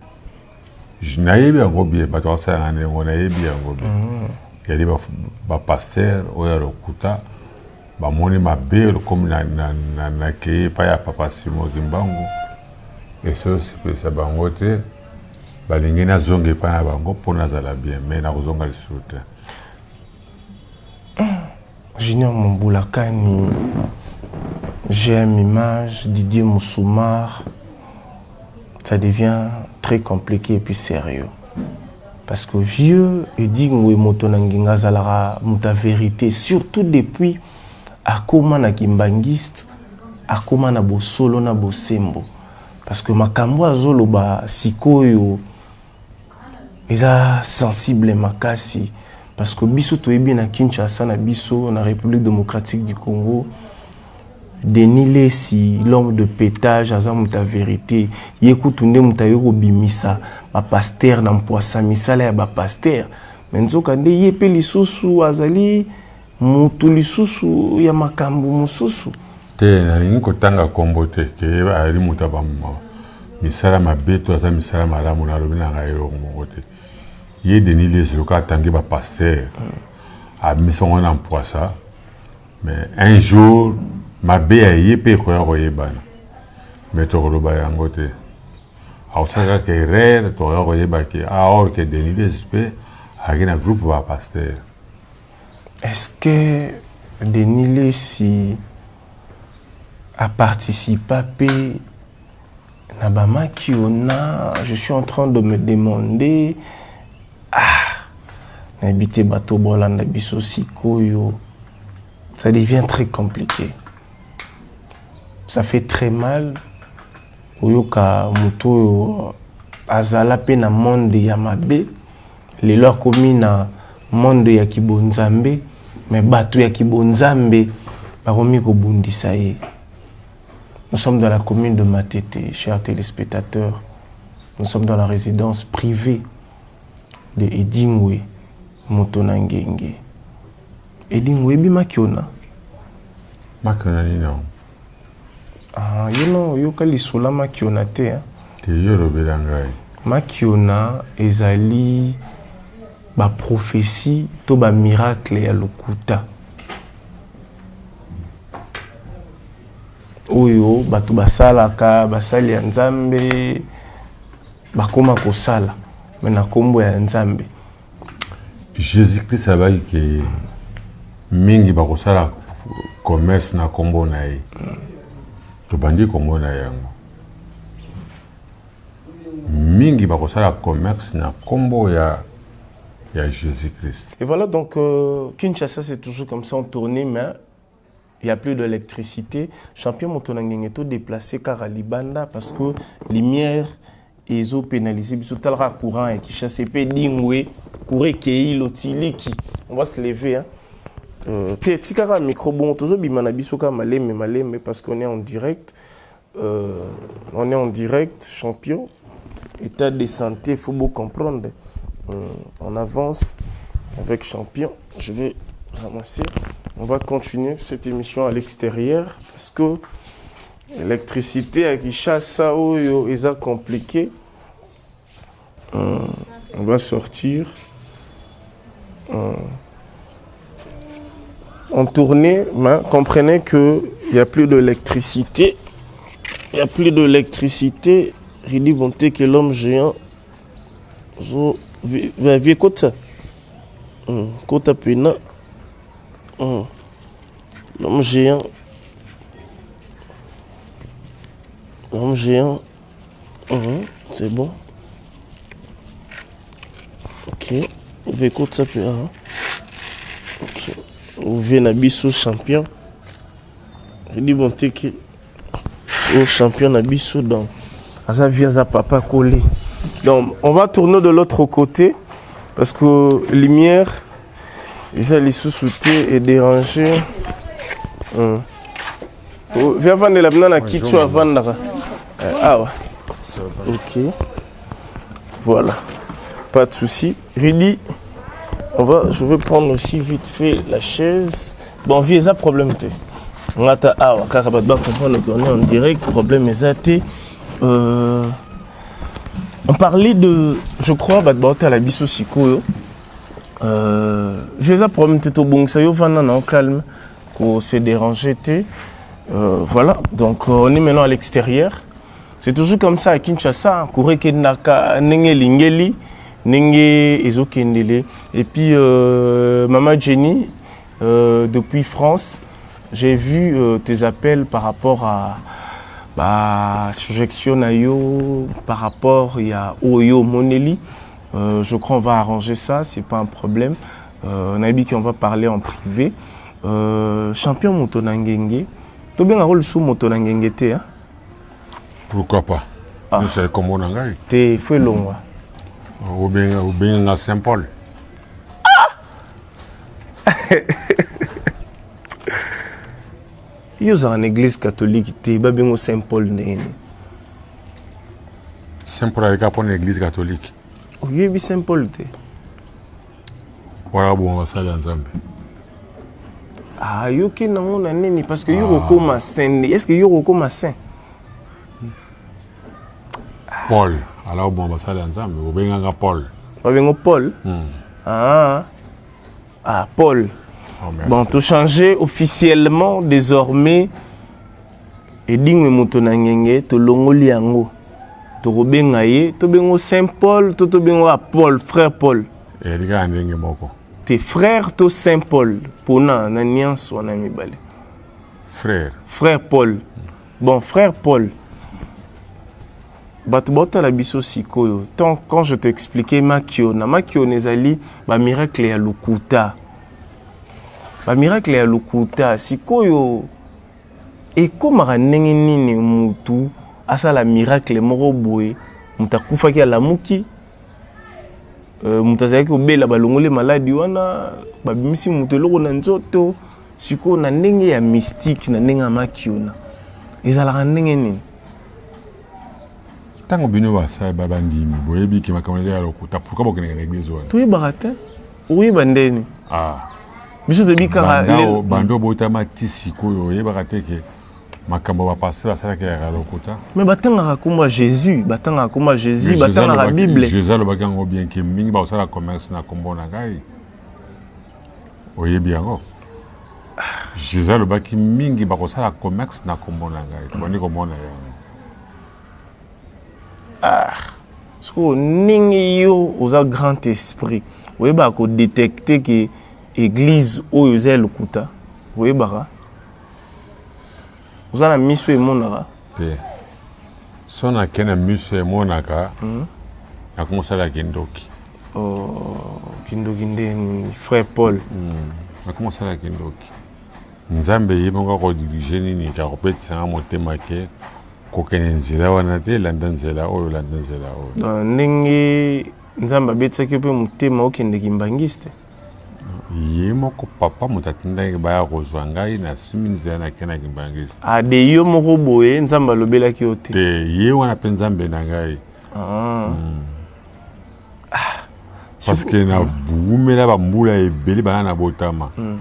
nayebi yango bien bato basalaka ndenge nayebi yango bien mm. yali bapaster oyo ya lokuta bamoni mabe lokomi nakei epai ya papa simo kimbangu esosepelisa bango te balingi nazonga epai na bango mpo nazala bien mai nakozonga lisusu te Junior Mombulakani, GM Image, Didier Moussoumar. Ça devient très compliqué et puis sérieux. Parce que vieux Edingwe moto na nginga azalaka moto ya vérité, surtout depuis akoma na kimbangiste, akoma na bosolo na bosembo. Parce que makambo azoloba sikoyo eza sensible makasi, parce que biso toyebi na Kinshasa na biso na République démocratique du Congo, Denis Lessi, l'homme de pétage, aza moto ya vérité. Ye kutu nde moto aye kobimisa bapasteur na mpwasa misala ya bapasteur, me nzoka nde ye mpe lisusu azali motu lisusu ya makambo mosusu. Te, nalingi kotanga nkombo te ke azali moto ya misala mabe to aza misala malamu. Nalobi na ngai eloko moko te. Ye Denis Lessi, loka atangi bapasteur, abimisa yango na mpwasa, mais un jour mabe ya ye mpe ekoya koyebana, mais tokoloba yango te. Akosala kaka erreur, tokoya koyeba ke or ke Denis Lessi mpe azalaki na groupe bapasteur. Est-ce que Denis Lessi aparticipa mpe na bamakiona? Je suis en train de me demander. Ah, nayebi te. Bato bolanda biso sikoyo, ça devient très compliqué, ça fait très mal oyoka moto oyo azala mpe na monde ya mabe, lelo akomi na monde ya kibonzambe, me bato ya kibonzambe bakomi kobundisa ye. Nous sommes dans la commune de Matete, chers téléspectateurs. Nous sommes dans la résidence privée de Edingwe moto na ngenge. Edingwe, oyebi Makiona? Makiona nini yango? Ah, yo no oyoka lisolo Makiona te, hein? Te, yo olobela ngai. Makiona ezali baprophétie to bamiracle ya lokuta oyo bato basalaka. Basali ya Nzambe bakóma kosala me na nkombo ya Nzambe. Jésus Christ alobaki ke mingi bakosala commerce na nkombo na ye. Tobandi komona yango, mingi bakosala commerce na nkombo ya Jésus Christ. Et voilà, donc Kinshasa, c'est toujours comme ça en tournée, mais il n'y a plus d'électricité. Champion moto na ngenge, to déplacé kaka libanda parce que lumière ezo pénaliser biso. Talaka courant ya Kinshasa mpe dingwe courant ekei lotiliki. On va se lever, hein. Te, tikaka micro. Bon, tozobima na biso kaka malembe malembe parce qu'on est en direct. On est en direct, champion. État de santé, faut beau comprendre. On avance avec champion. Je vais ramasser. On va continuer cette émission à l'extérieur parce que l'électricité à Kinshasa oyo eza compliqué. On va sortir. En tournée, mais comprenez que il n'y a plus d'électricité. Il n'y a plus d'électricité. Ridi Bonté, que l'homme géant. Zo, vie kota. Kota pena. L'homme géant. L'homme géant. C'est bon. Ok. Vekota pe. Ah. Ok. Vieux na biso champion. Ridi Bonté que au champion na biso, donc aza vieux, aza papa collé. Donc on va tourner de l'autre côté parce que lumière eza lisusu te edéranger. Viens avandela bina na kiti oyo avandaka. Awa, ok, voilà, pas de souci. Ridi, on va je vais prendre aussi vite fait la chaise. Bon, vieux, eza problème te. Ngata awa kaka bato bacomprendre qu'on est en direct, problème eza te. On parlait de, je crois, bato baotala biso sikoyo. Vieux, eza problème te, tobongisa. Yo vanda na calme, ko se déranger te. Voilà, donc on est maintenant à l'extérieur. C'est toujours comme ça à Kinshasa, courant ekendaka ndenge elingeli, ndenge ezokendele. Et puis Mama Jenny, depuis France, j'ai vu tes appels par rapport à Ba suggestion na yo par rapport ya oyo omoneli euh, je crois on va arranger ça, c'est pas un problème. Euh, nayebi qu'on va parler en privé. Euh, champion moto na ngenge tobenga ngo lisusu moto na ngenge te hein? Pourquoi pas? Ah. Nyonso ekombo na ngai. Te, faut elongwa. Obenga obenga nga Saint Paul. Ah! Yo ozalaka na église catholique te, babengo Saint Paul ndenge nini? Saint Paul aleka mpo na église catholique. Oyebi Saint Paul te? Wana bongo basali ya Nzambe. Ah, yoki nango na nini? Parce que yo ah. kokoma saint, est-ce que yo kokoma saint? Paul, alors bon basali ya Nzambe, obenganga Paul. Babengo Paul? Hmm. Ah. Ah, Paul. Oh, bon, tout changer officiellement désormais. Edingwe moto na ngenge tolongoli yango tokobenga ye tobengo Saint Paul to tobengo a Paul frère Paul. Ezali kaka ndenge moko. Te frère to Saint Paul pona na nuance wana mibale. Frère. Frère Paul. Bon frère Paul. Bato baotala biso sikoyo tant quand je t'expliquais makiona makiona ezali ba miracle ya lokuta ba miracle ya lokuta sikoyo ekomaka ndenge nini mutu asala miracle moko boye moto akufaki alamuki euh, moto azalaki kobela balongoli maladi wana babimisi moto eloko na nzoto sikoyo na ndenge ya mystique na ndenge ya makiona ezalaka ndenge nini Ntango bino basali ba bandimi boyebi ke makambo eza ya lokuta, pourquoi bokendeka na eglise wana? Toyebaka te. Oyeba ndeni? Ah. Biso toyebi kaka banda obotama ti sikoyo oyebaka te ke makambo ba pasteur basalaka ya lokuta. Mais batangaka kombo ya Jésus, batangaka kombo ya Jésus, batangaka Bible. Jésus alobaki yango bien ke mingi bakosala commerce na kombo na ngai. Oyebi yango? Jésus alobaki mingi bakosala commerce na kombo na ngai. Tobandi komona yango. Ah, sikoyo ndenge yo oza grand esprit oyebaka kodetecte ke église oyo eza ya lokuta oyebaka oza na miso emonaka te so nake na miso emonaka hmm? nakomosala kindoki oh, kindoki nde nini frère paul hmm. nakomosala kindoki nzambe ye moko akodirige nini kakopetisa nga motema ke kokende nzela wana te landa nzela oyo landa nzela oyo ndenge nzambe abetisaki yo mpe motema okende kimbangiste ye moko papa moto atindaki baya kozwa ngai na simi nzela nakei na kimbangiste ade ah, yo moko boye nzambe alobelaki yo te te ye wana mpe nzambe na ngai ah. hmm. ah. parce que na wumela bambula ebele bana na botama hmm.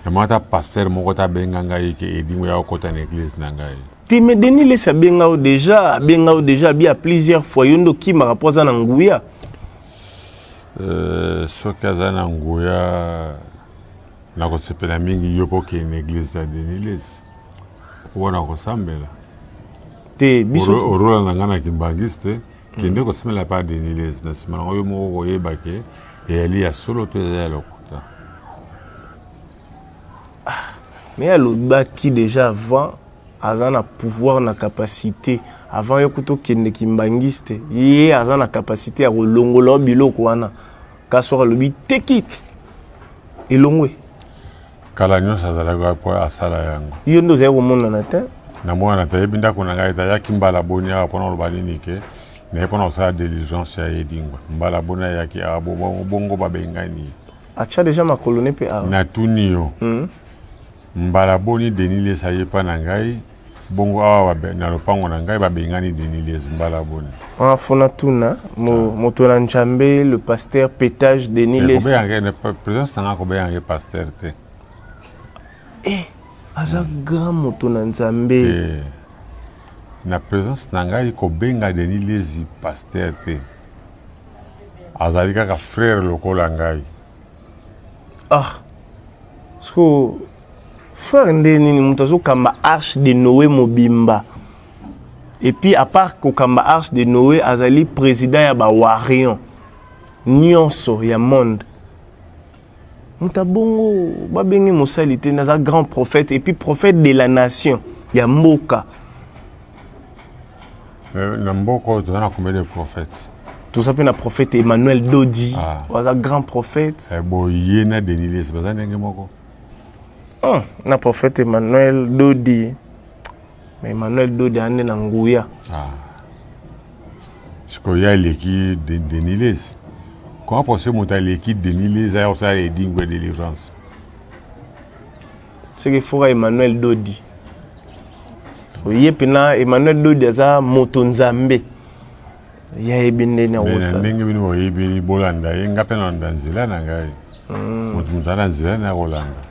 Namona ata pasteur moko te abenga ngai ke edingo ya okota na eglise na ngai. Te mais Denis Lessi abenga yo déjà, abenga yo déjà abi à plusieurs fois yo nde okimaka mpo aza na nguya. Euh, soki aza na nguya nakosepela mingi yo mpo okende na eglise ya Denis Lessi wana kosambela te biso orola na ngai na kimbangiste kende kosambela pa Denis Lessi na nsima nango yo moko koyeba ke eyali ya solo to eza ya lokuta. Ah, mais alobaki déjà avant aza na pouvoir na capacité avant yo kutu okende kimbangiste ye aza na capacité ya kolongola yo biloko wana kasi alobi tekit elongwe kala nyonso azalaki mpo asala yango yo nde ozali komonana te namonana te ayebi ndako na ngai te ayaki mbala boni awa mpona oloba nini ke naye mpona kosala diligence ya edingwe mbala boni ayaki awa bongo babengani ye atya deja makolo ne mpe awa natuni yo hmm. mbala boni denis les aye mpa na ngai bongo awa na lopango na ngai babengani denis les mbala boni ah, fona tuna ah. moto na njambe le pasteur pétage denis les présence na ngai akobengaka ye pasteur te eh, aza grand moto na nzambe eh, na présence na ngai kobenga denis lezi pasteur te azali kaka frère lokola ngai ah siko frère nde nini moto azokamba arche de noé mobimba et puis à part kokamba arche de noé azali président ya bawarion nyonso ya monde moto ya bongo babenge mosali te naza grand prophète et puis prophète de la nation ya mboka. Na mboka oyo toza na combien de prophètes? Toza mpe na prophète Emmanuel Dodi, ah. Aza grand prophète. Eh, boye na Denis Lessie baza ndenge moko. Na prophète Emmanuel Dodi. Mais Emmanuel Dodi ande na nguya. Ah. Sikoyo ye aleki Denis Lessie. Comment possible moto aleki Denis Lessie aya kosala edingo ya délivrance? Soki fura Emmanuel Dodi. Ye mpena Emmanuel Dodi aza moto Nzambe. Ye ayebi ndenge akosala. Ndenge bino boyebeli bolanda ye, nga mpe nalanda nzela na ngai. Moto moto aza na nzela na kolanda.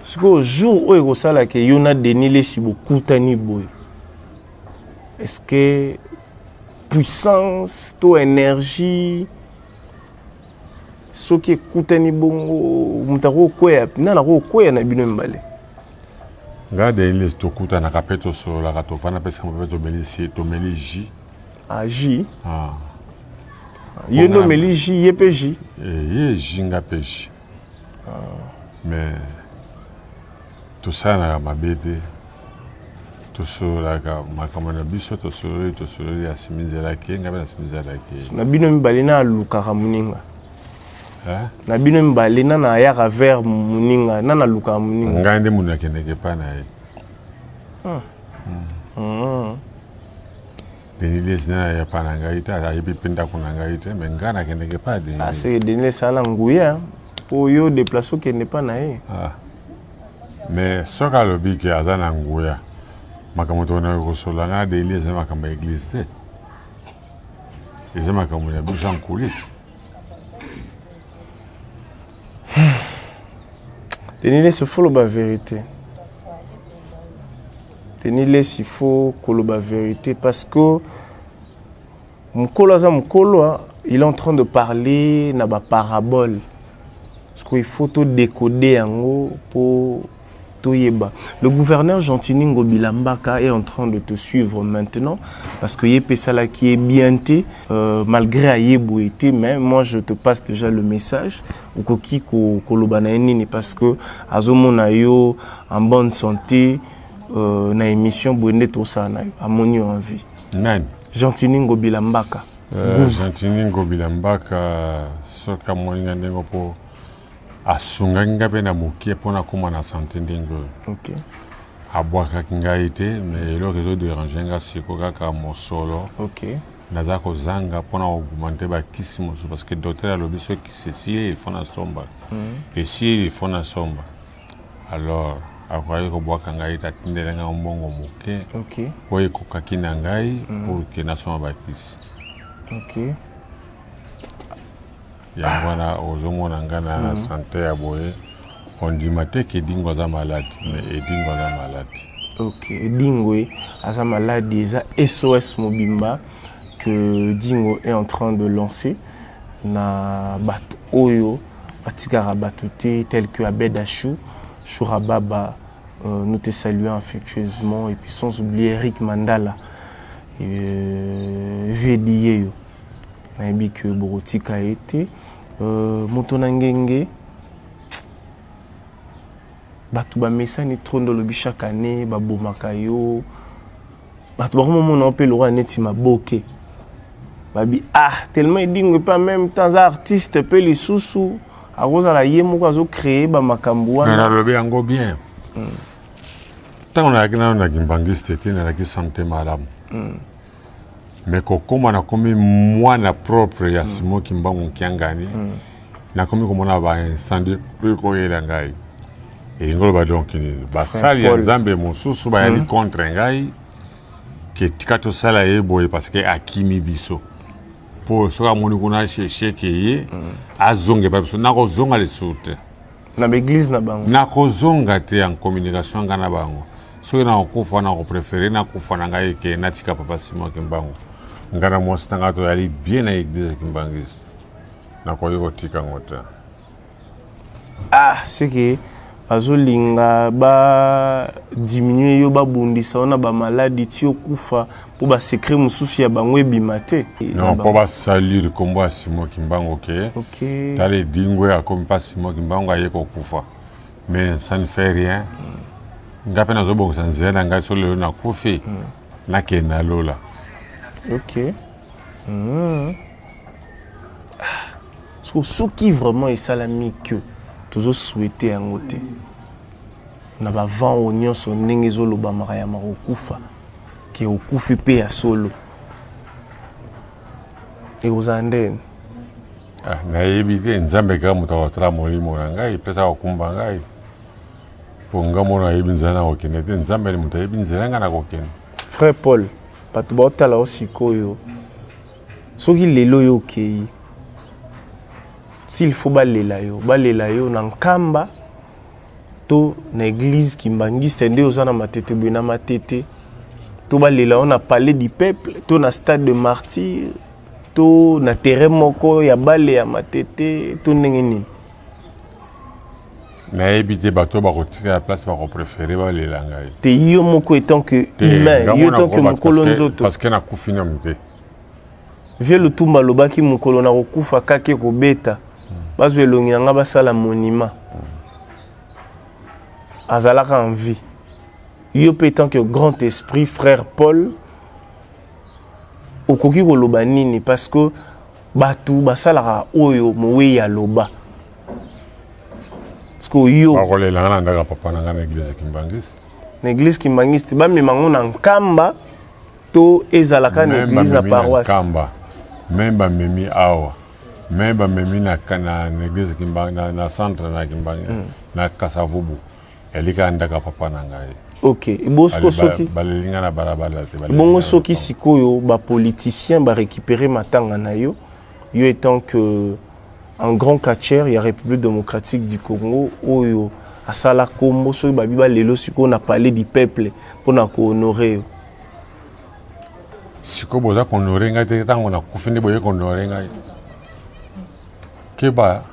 Sikoyo jour oyo ekosalaka yo na Denis Lessie bokutani boye, est-ce que puissance to énergie soki ekutani bongo moto akokweya nani akokweya na bino mibale? Ngai Denis Lessie tokutanaka mpe tosololaka, tofanda mpe sango mpe tomeli si tomeli jus. Ah, jus. Ah. Ye nde omeli jus, ye mpe jus? Eh, ye jus, nga mpe jus. Ah. Mais tosalanaka mabe te, tosololaka makambo na biso, tosololi tosololi, asimi nzela ake, ngai mpe nasimi nzela ake. Na bino mibale na alukaka moninga? Na bino mibale nana ayaka vers moninga, nana alukaka moninga? Ngai nde moto nakendeke epai na ye. Denis Lessie nana aya epai na ngai te, ayebi mpe ndako na ngai te, mais ngai nakendeke epai ya Denis Lessie. Seke Denis Lessie aza na nguya mpo yo déplace okende epai na ye. Ah. Mais soki alobi ke aza na nguya, makambo tokendaka kosolola ngai na Denis Lessie eza makambo ya église te, eza makambo ya biso en coulisse. Denis Lessie, faut loba vérité. Denis Lessie, faut koloba vérité parce que mokolo aza mokolo, il est en train de parler na ba parabole. Parce qu'il faut tout décoder yango pour toyeba. Le gouverneur Gentiny Ngobila Mbaka est en train de te suivre maintenant parce que ye pesala qui est bien té, malgré ayebo été, mais moi je te passe déjà le message okoki ko koloba na ye nini parce que azomona yo en bonne santé na émission boye nde tosala na yo, amoni yo en vie. Nani? Gentiny Ngobila Mbaka. Gentiny Ngobila Mbaka soki amoni nga ndenge mpo asungaki nga mpe na mokie mpo nakóma na santé ndenge oyo. Abwakaki ngai te, mais eloko ezoderange nga siko kaka mosolo. Naza kozanga mpona koaugmente bakisi mosusu parce que docteur alobi soki kisi esili il faut nasomba, esili il faut nasomba. Alors akokaki kobwaka ngai te, atindela ngai mbongo moke oyo ekokaki na ngai pour ke nasomba bakisi. Yango wana ozomona ngai na santé ya boye, ondima te ke Edingo aza malade, mais Edingo aza malade. Ok, Edingo aza malade, eza SOS mobimba que Dingo est en train de lancer na bato oyo batikaka bato te, tel que Abed Achou, Choura Baba, nous te saluons affectueusement, et puis sans oublier Eric Mandala, Vedi Yeyo. Nayebi ke bokotika ye te. Moto na ngenge, bato bamesani trop nde olobi chaque année babomaka yo, bato bakomomona yo mpe lokola neti maboke, babi ah tellement Edingwe mpe en même temps aza artiste mpe lisusu akozala ye moko azocreye bamakambo wana. Nalobi yango bien. Ntango nayaki nano na kimbangiste te, nalaki sante malamu. Mais kokóma nakomi mwana propre ya Simon Kimbangu Kiangani, nakomi komona ba incendie mpe koyela ngai. Elingi oloba donc nini? Basali ya Nzambe mosusu bayali contre ngai ke tika tosala ye boye parce que akimi biso, mpo soki amoni kuna échec ye azonga epai biso. Nakozonga lisusu te na baeglise na bango. Nakozonga te en communication ngai na bango. Soki nakokufa, nakopréféré nakufa na ngai ke natika papa Simon Kimbangu. Ngai na mwasi na ngai toyali bien na église kimbangiste, nakoki kotika yango te. Ah, c'est que bazolinga badiminue yo, babundisa yo na bamaladi ti okufa mpo basecret mosusu ya bango ebima te. Non, mpo basalir nkombo ya Simon Kimbangu ke tala Edingwe akomi mpa Simon Kimbangu aye kokufa, mais ça ne fait rien. Nga mpe nazobongisa nzela na ngai, so lelo nakufi, nakende na lola. Ok. Mmh. Ah. So, soki vraiment esalami que tozo souhaiter yango te na ba vent oyo nyonso ndenge ezolobamaka ya makokufa ke okufi mpe ya solo ekozala ndeni ah, nayebi te nzambe kaka moto akotala molimo na ngai epesa kokumba ngai mpo nga mona ayebi nzela nakokende te nzambe moto ayebi nzela ngai nakokende frère paul bato baotala yo sikoyo soki lelo yo okei s'il faut balela yo balela yo na nkamba to na église kimbangiste nde oza na matete boye na matete to balela yo na palais du peuple to na stade de martyr to na terrain moko ya bale ya matete to ndenge nini Nayebi te bato bakotikala place bakoprefere balela ngai te yo moko etant que humain yo etant que mokolo nzoto parce que nakufi nanu te vieux lutumba alobaki mokolo nakokufa kake kobeta bazwa elongi na ngai basala monument azalaka en vie yo mpe etant que grand esprit frère paul okoki koloba nini parce que bato basalaka oyo mowei aloba siko yo bakolela nga na ndako ya papa na nga na église kimbangiste na église kimbangiste bamema yango na nkamba to ezalaka na église na paroisse nkamba meme bamemi awa meme bamemi na, na, na église na, na centre na kimbangi mm. na kasavubu Elika ndaka papa na ngai. Ok, ebosiko soki baleli nga na balabala te. Bongo soki sikoyo ba politiciens ba récupérer matanga na yo, yo étant que un grand catcheur ya République démocratique du Congo oyo asala kombo soki babi ba lelo sikoyo na palais du peuple pona ko honorer yo. Sikoyo boza ko honorer ngai te ntango nakufi nde boye ko honorer ngai. Keba.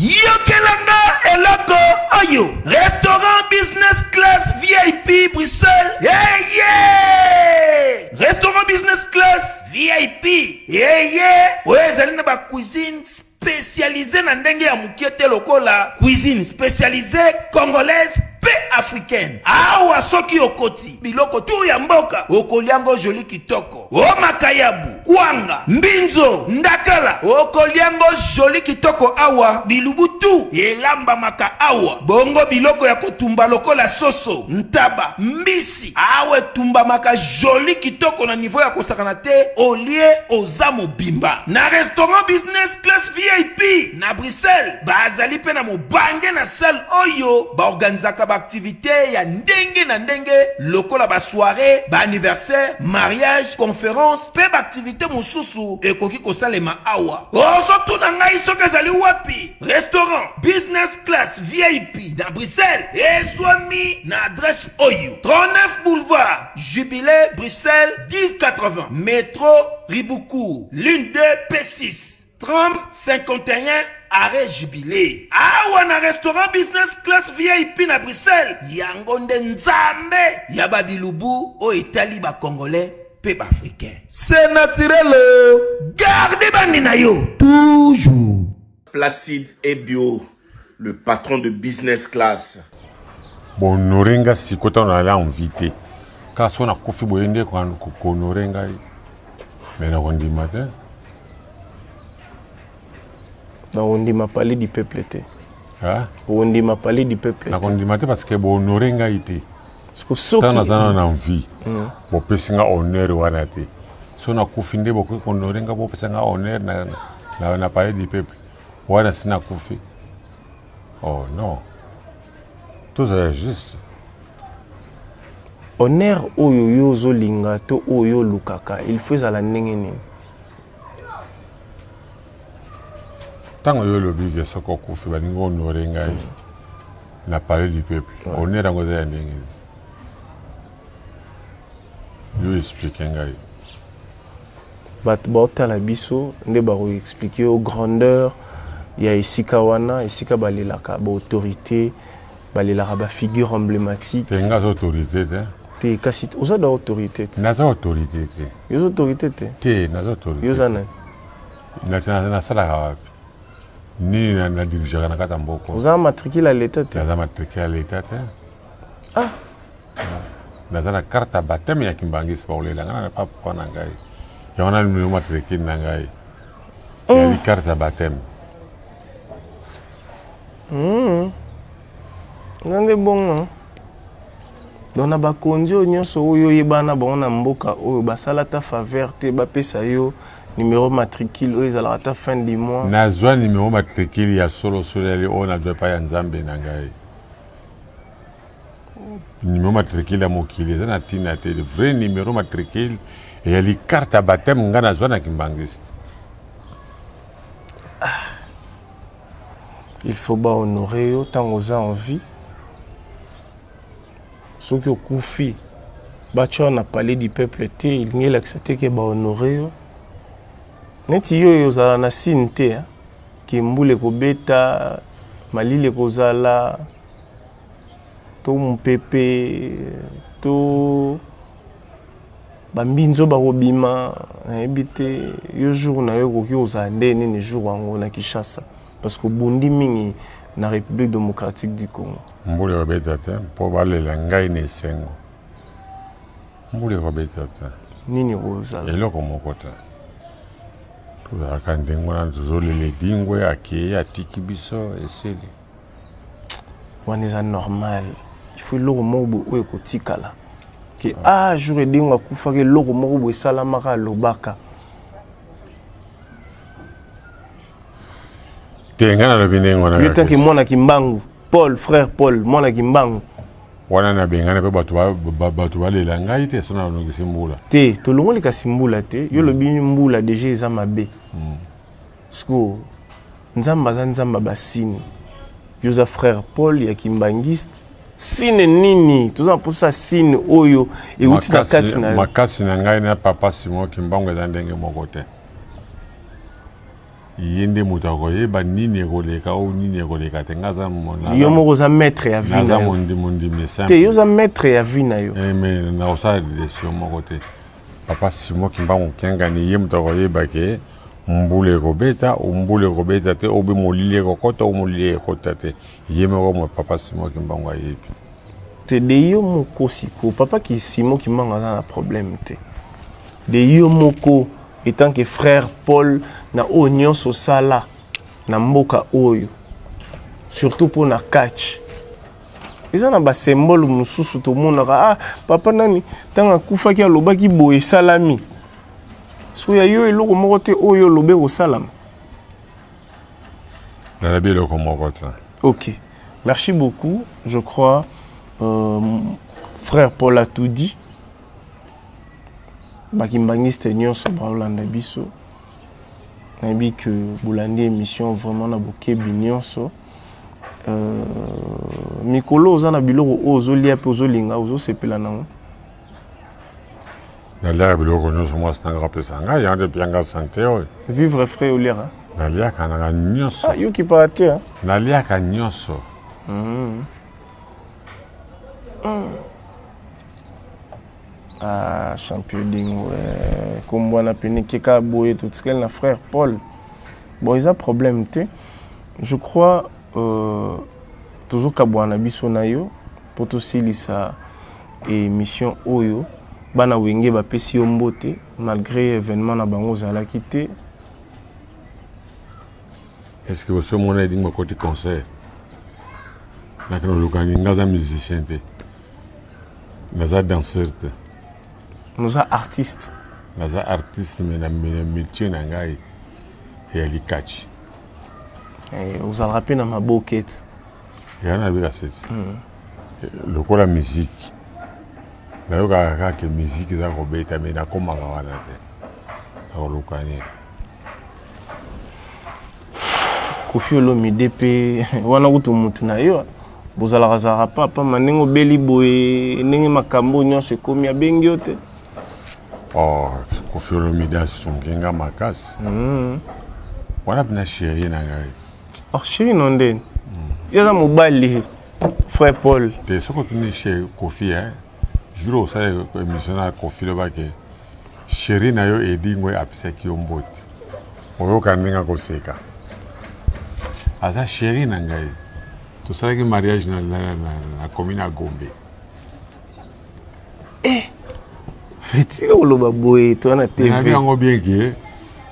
Yokela nga eloko oyo restaurant business class vip bruxelles hey, yeah! restaurant business class vip eye oyo ezali na bacuisine spécialisée na ndenge ya mokie te lokola cuisine spécialisée congolaise mpe africaine awa soki okoti biloko tu ya mboka okolia ngo joli kitoko o makayabu kwanga mbinzo ndakala okolia ngo joli kitoko awa bilubu tu elambamaka awa bongo biloko ya kotumba lokola soso ntaba mbisi awa etumbamaka joli kitoko na niveau ya kosakana te olie oza mobimba na restaurant business class vip na bruxelles bazali mpe na mobange na salle oyo baorganizaka baaktivité ya ndenge na ndenge lokola basoirée baanniversaire mariage conférence mpe baaktivité mosusu ekoki kosalema awa ozotuna ngai soki ezali wapi restaurant business class vip na bruxelles ezwami na adresse oyo 39 boulevard jubilé bruxelles 1080 métro ribucourt l'une 2 p6 tram 51 arrêt jubilé awa na restaurant business class vip na bruxelles yango nde nzambe ya babilubu oyo etali bacongolais mpe baafricain c'est naturel garde bandi na yo toujours Placide Ebio, le patron de business class. Bohonore nga sikoyo ntango nazali en vie te kaka soki nakufi boye nde kohonore ngai me nakondima te nakondima palais du peuple te okondima palais du peuple nakondima te parce que bohonore ngai te ntango naza nano na vie hmm. bopesi nga honneur wana te soki nakufi nde bokoki kohonore nga bopesa nga honneur na, na, na palais du peuple wana si nakufi oh non tozala juste honneur oyo yo ozolinga to oyo olukaka il faut ezala ndenge nini ntango yo olobi ke soki okufi balingi honore ngai na palais du peuple honneur yango eza ya ndenge nini yo explike ngai bato baotala biso nde bakoexplike yo grandeur ya esika wana esika balelaka baautorité balelaka bafigure emblématique te nga aza autorité te te kasi oza da autorité te naza autorité te yo oza autorité te te naza autorité yo oza nani nasalaka wapi nini na dirigeaka na kati ya mboka oza matricule ya leta te naza matricule ya leta te ah. Naza na carte ya baptême ya Kimbanguiste, bakolela ngai na papa na ngai. Yango na numero matricule na ngai. Eyali carte ya baptême. Nga nde bongo. Donc na bakonzi oyo nyonso oyo oyebana na bango na mboka oyo basala ata faveur te bapesa yo numéro matricule oyo ezalaka ata fin du mois. Nazwa numéro matricule ya solosolo yali oyo nazwa epai ya Nzambe na ngai. Numéro matricule ya mokili eza na ntina te. Le vrai numéro matricule eyali carte ya baptême ngai nazwa na Kimbanguiste. Il faut ba honorer yo ntango oza en vie. Soki okufi batya na palais du peuple te, elingi elakisa te ke ba honorer yo. Neti yo oyo ozala na signe te hein, ke mbula ekobeta, malili ekozala, to mopepe, to bambinzo bakobima, nayebi te yo jour na yo ekoki kozala nde nini jour yango na Kinshasa, parce que obundi mingi na République démocratique du Congo. Mbula ekobeta te mpo balela ngai na esengo. Mbula ekobeta te. Nini ekozala? Eloko moko te. Tozalaka ndenge wana, tozolela Edingwe akei atiki biso esili. Wana eza normal. Il faut eloko moko boye oyo ekotikala ke ah jour Edingwe akufaka eloko moko boye esalamaka alobaka. Te, ngai nalobi ndenge wana. Yo tanke mwana Kimbangu, Paul, frère Paul, mwana Kimbangu. Wana nabengana mpe bato balela ngai te so nalongisi mbula. Te, tolongoli kasi mbula te. Yo lobi mbula deja eza mabe. Sikoyo Nzambe aza Nzambe ya basini. Yo oza frère Paul ya Kimbanguiste. Sine nini? Toza na mposa sine oyo euti na kati na yo. Makasi na ngai na papa Simon Kimbangu eza ndenge moko te. Ye nde moto akoyeba nini ekoleka ou nini ekoleka te. Ngai aza yo moko oza maître ya vie na yo. Mondimi simple. Te, yo oza maître ya vie na yo. Eh, mais nakosala décision moko te. Papa Simon Kimbangu Kiangani ye moto akoyeba ke mbula ekobeta ou mbula ekobeta te, ou be molili ekokota ou molili ekokota te. Ye moko mo papa Simon Kimbangu ayebi. Te, de yo moko sikoyo papa ki Simon Kimbangu aza na problème te. De yo moko etant que frère Paul na oyo nyonso osala na mboka oyo, surtout mpo na catch, eza na basymbole mosusu tomonaka ah, papa nani ntango akufaki alobaki boye esalami. So ya yo eloko moko te oyo olobi ekosalama. Nalobi eloko moko te. Ok, merci beaucoup. Je crois frère Paul a tout dit. Bakimbangiste nyonso baolanda biso, nayebi ke bolandi émission vraiment na bokebi nyonso. Mikolo oza na biloko oyo ozolia mpe ozolinga ozosepela nango. Naliaka biloko nyonso mwasi nanga apesa ngai, yango nde epianga sante oyo. Vivre frais oliaka? Naliaka nanga nyonso. Ah, yo kipaka te? Naliaka nyonso. Ah, champion Edingwe, kombo wana pene keka boye totikali na frère Paul. Bon, eza problème te. Je crois tozokabwana biso na yo po tosilisa émission oyo. Bana Wenge bapesi yo mbote malgré événement na bango ozalaki te. Est-ce que osomona Edingwe akoti concert? Nakende oluka nga aza musicien te. Naza danseur te. Naza artiste. Naza artiste mais na métier na ngai ya likachi. Eh, ozalaka mpe na maboke ete. Ya na bika seti. Lokola musique. Nayokaka kaka ke musique eza kobeta mais nakomaka wana te. Nakoluka nini? Koffi Olomide mpe wana kutu mutu na yo bozalaka zalaka papa ma ndenge obeli boye ndenge makambo nyonso ekomi abengi yo te. Oh, Koffi Olomide asungi nga makasi. Wana mpena chéri na ngai. Oh, chéri no ndeni yo aza mobali frère Paul. Te, soki otuni chéri Koffi, hein, jour osala émission na Koffi lobake chéri na yo Edingwe apisaki yo mbote, oyoka ndenge akoseka. Aza chéri na ngai. Tosalaki mariage na commune ya Gombe. Eh, tika koloba boye toza na tv. Nayebi yango bien ke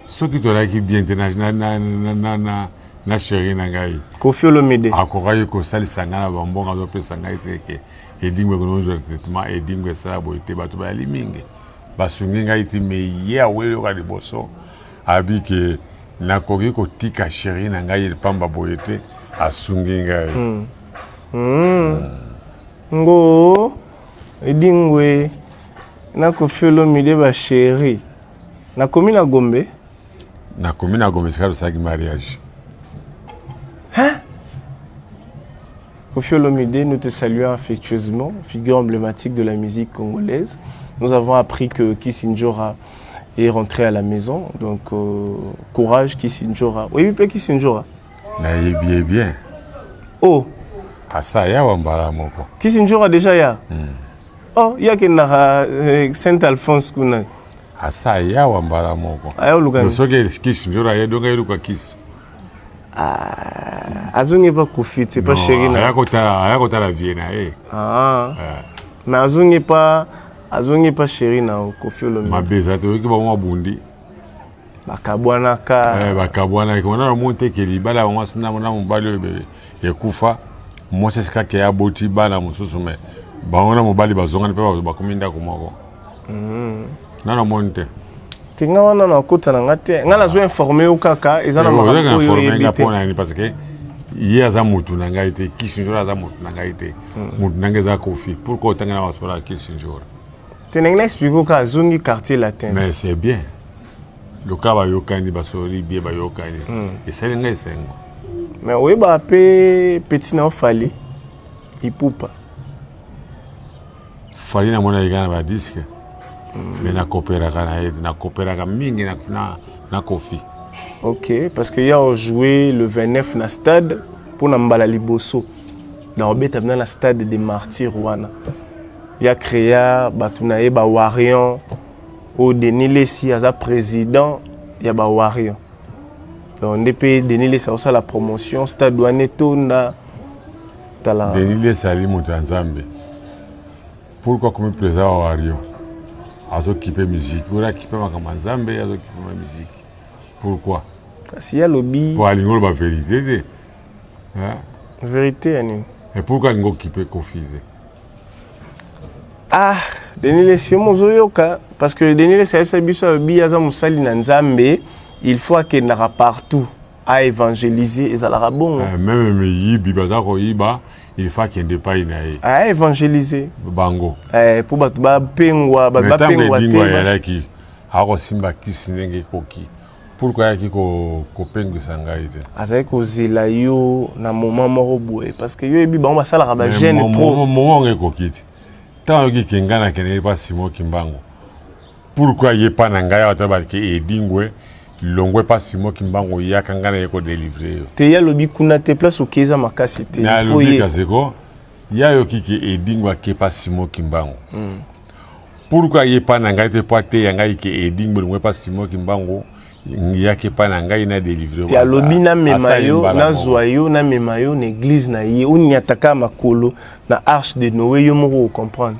soki tozalaki bien te na, na, na, na, na, na, na chéri na ngai Koffi Olomide akokaki kosalisa ngai na bambongo azopesa ngai te ke edingwe ekonozwa traitement edingwe esala boye te bato bayali mingi basungi ngai te me ye aweli yoka liboso abi ke nakoki kotika chéri na ngai pamba boye te asungi ngai mm. Mm. Ngo Edingwe na Koffi Olomide ba chéri. Nakomi na Gombe. Nakomi na Gombe esika tosalaki mariage. Hein? Koffi Olomide, nous te saluons affectueusement, figure emblématique de la musique congolaise. Nous avons appris que Kisindjora est rentré à la maison. Donc, euh, courage Kisindjora. Oui, oui, Kisindjora. Nayebi ye bien. Oh. Asa yawa mbala moko. Kisindjora déjà ya. Mm. Oh, ya kendaka eh, Saint Alphonse kuna. Asa yawa mbala moko. Aya oluka. No soki Kisindjora ye donga eluka kisi. Ah, azongi pa Koffi te pa chéri na. Aya kotala, aya kotala vie na ye. Ah. Eh. Mais azongi pa azongi pa chéri na Koffi Olomide. Mabe eza te oyoki bango mabundi. Bakabwanaka. Eh, bakabwanaki wana namoni te ke libala ya mwasi na mobali oyo ekufa mwasi esika ke aboti bana mosusu me bango na mobali bazongani mpe bakomi ndako moko mm. na namoni te te nga wana nakota na nga te nga nazo informe yo kaka eza na makambo oyo oyebi te mpona nini parce que ye aza motu na ngai te kisinjora aza motu na ngai te motu na ngai eza kofi pourquoi otanga na masolo ya kisinjora te ndenge na explike oka azongi quartier latin mais c'est bien loka bayokani basololi bien bayokani mm. esali ngai esengo mais oyebaka mpe petit na yo fali ipupa fali namonaki kaka na badiske mm. mais nakoperaka na ye nakoperaka mingi na, na, na kofi ok parce que ya ojoue le 29 na stade mpo na mbala liboso nakobeta mpena na stade de martyr wana ya créa bato na ye ba warrion oyo Denis Lessi aza président ya ba warrion donc nde mpe Denis Lessi akosala promotion stade wana etonda tala Denis Lessi ali moto ya Nzambe pourquoi akomi président wa warrion azokipe musique oyo akipe makambo ya Nzambe azokipe ma musique pourquoi kasi ye alobi po alingi oloba verité te verité ya nini et pourquoi alingi okipe Koffi te Ah, Denis Lessie yo mozoyoka parce que Denis Lessie ayebisa biso alobi aza mosali na Nzambe, il faut akendaka partout a évangéliser ezalaka bongo. Eh, meme miyibi baza koyiba il faut akende epai na ye. A évangéliser bango. Eh, po bato bapengwa, bato bapengwa te. Ayalaki akosimba kisi ndenge ekoki. Pourquoi ayaki kopengwisa ngai te? Azalaki kozela yo na moment moko boye parce que yo oyebi bango basalaka ba jeune trop. Moment yango ekoki te. Ntango ayoki ke ngai nakendeki epa Simon Kimbangu, pourquoi aye epa na ngai awa to balike Edingwe longwa epa Simon Kimbangu yaka ngai naye kodelivre yo. Te ye alobi kuna te place oke eza makasi te. Nalobi kasi ko ye ayoki ke Edingwe ake epa Simon Kimbangu. Mm. Pourquoi aye epai na ngai te mpo ateya ngai ke edingwe longwa epa Simon Kimbangu yaki epai na ngai na delivre te alobi namema yo nazwa yo namema yo na église na ye oniataka makolo na arche de Noé yo moko ocomprendre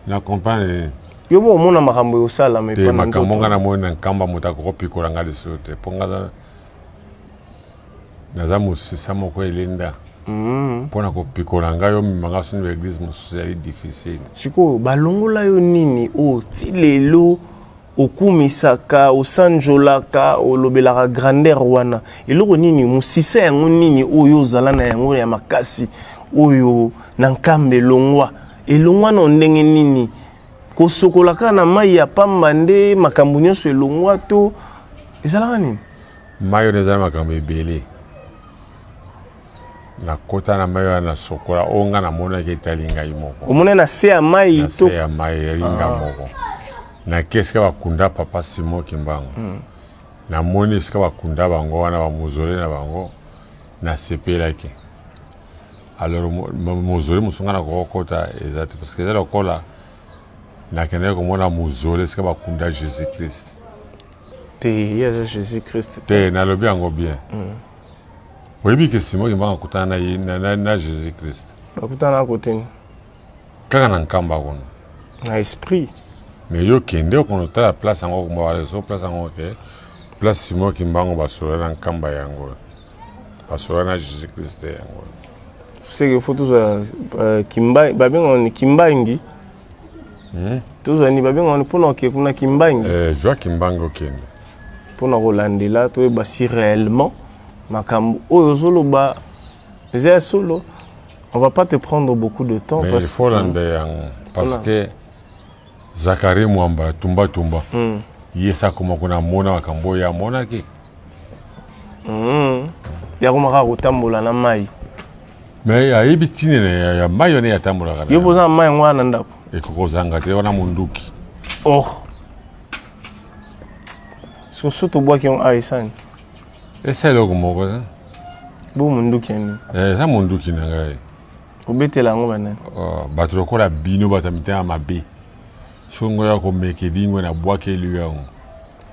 na comprendre nini yo moko omona makambo ekosalama te makambo ngai namoni na nkamba moto akokopikola ngai lisusu te mpo ngai naza mosisa moko elenda mm. mpo na kopikola ngai omema ngai soni baeglise mosusu ezali difficile sikoyo balongola yo nini oyo ti lelo okumisaka osanjolaka olobelaka grandeur wana eloko nini mosisa yango nini oyo ozala na yango ya makasi oyo na nkamba elongwa elongwa na ndenge nini kosokola kaka na mai ya pamba nde makambo nyonso elongwa to ezalaka nini Mai wana eza na makambo ebele. Nakota na mai wana nasokola oyo ngai namonaki etali ngai moko. Omona na se ya mai na se ya mai eyali ah. ngai moko. Nake esika bakunda papa Simon Kimbangu. Hmm. Namoni esika bakunda bango wana bamozole na bango nasepelaki. Alors mozole mosusu ngai nakokota eza te parce que eza lokola nakendaki komona mozole esika bakunda Jésus Christ. Te ye aza Jésus Christ te. Nalobi yango bien. Mm. Oyebi ke Simon Kimbangu akutana na, na, na, na Jésus Christ. Bakutana kote Kaka na Nkamba kuna. Na esprit. Mais yo kende okende otala place yango okomba place yango ke place Simon Kimbangu basolola na Nkamba yango basolola na Jésus Christ yango. C'est que faut tozwa euh, Kimbangi babengaka ni Kimbangi. Hmm? Tozwa ni babengaka ni mpona okende kuna Kimbangi. Eh, zwa Kimbangi okende. Mpona kolandela toyeba si réellement makambo oyo ozoloba eza ya solo. On va pas te prendre beaucoup de temps. Mais parce il faut landa yango parce que Zacharie Mwamba tumba tumba mm. ye sa akoma kuna amona makambo oyo amonaki mm. ye akomaka kotambola na mai mais ayebi ntina ya mai wana ye atambolaka yo mpoza na mai yango wana na ndako ekoki kozanga te wana monduki oh soso tobwaki yango awa esani esa eloko moko bo monduki ya nini eh, eza monduki na ngai Obetela yango banani? Oh, bato lokola bino bato ya mitema mabe soki ngo ya komeka elingwe na bwakeli yo yango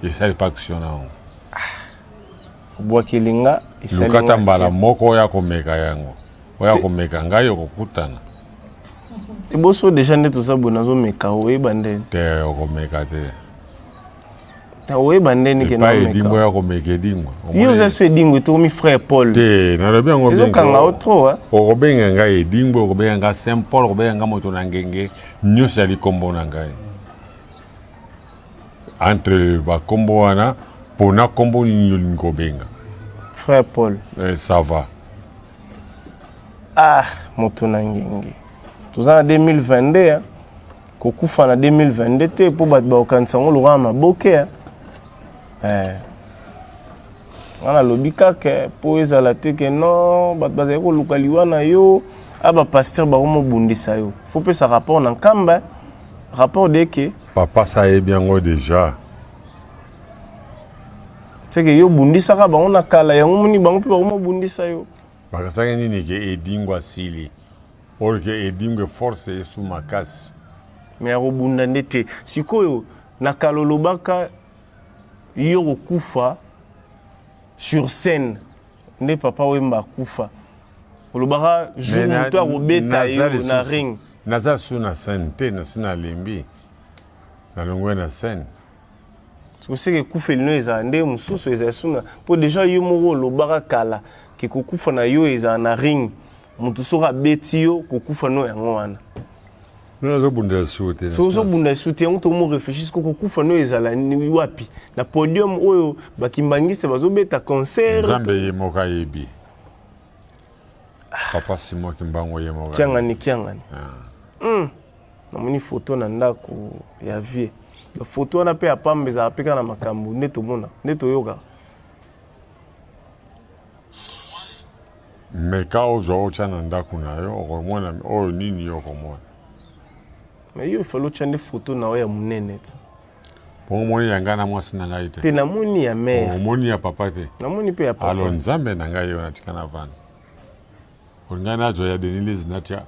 esali pa action na yango ah, obwakeli nga lukata mbala moko oya komeka yango oya komeka ngai okokutana eboso deja nde toza boye nazomeka oyeba nde te okomeka te oyeba nde nike epai edingwe ya komeka edingwe yo oza so edingwe tokomi frère paul te nalobi yango ezokanga yo trop okobenga ngai edingwe okobenga ngai saint paul okobenga ngai moto na ngenge nyonso ya likombo na ngai entre bakombo wana pona kombo nini olingi kobenga frère paul eh, ça va ah moto na ngenge toza na 2022 Kokufa na 2022 te mpo bato bakokanisa yango lokola maboke eh. eh. Nga nalobi kaka mpo ezala te ke non bato bazali koluka liwa na yo a ba pasteur bakomobundisa yo fo pesa rapport na nkamba rapport de ke papa sa ayebi yango deja seke yo obundisaka bango na kala yango moni bango mpe bakomobundisa yo bakasaki nini ke edingo asili Or que Edingwe force esu makasi. Mais akobunda nde te. Sikoyo na kala olobaka yo okokufa sur scène nde papa Wemba akufa. Olobaka jour moto akobeta yo na ring. Naza su na scène te, nasi nalembi. Nalongwe na scène. Sikoyo ekufeli no ezala nde mosusu ezala suna mpo deja yo moko olobaka kala ke kokufa na yo ezala na ring moto soki abeti yo kokufa no yango wana nazobunda lisusu te soki ozobunda lisusu te yango tokomo réfléchir sikoyo kokufa no ezala wapi na podium oyo bakimbangiste bazobeta concert nzambe ye moko ayebi papa simon kimbangu ye moko kiangani kiangani ah. hmm. Namoni photo na ndako ya vieux. Ba photo wana pe ya pamba ezalaka pe kaka na makambo nde tomona nde toyokaka. Meka ozwa otya na ndako na yo okomona oyo nini yo okomona. Mais yo ifale otya nde photo na yo ya monene ti. Bongo omoni ya ngai na mwasi na ngai te. Te namoni ya mère. Omoni ya papa te. Namoni pe ya papa. Alors nzambe na ngai yo natika na vanda. Olingai nazwa ya Denis Lezi natya.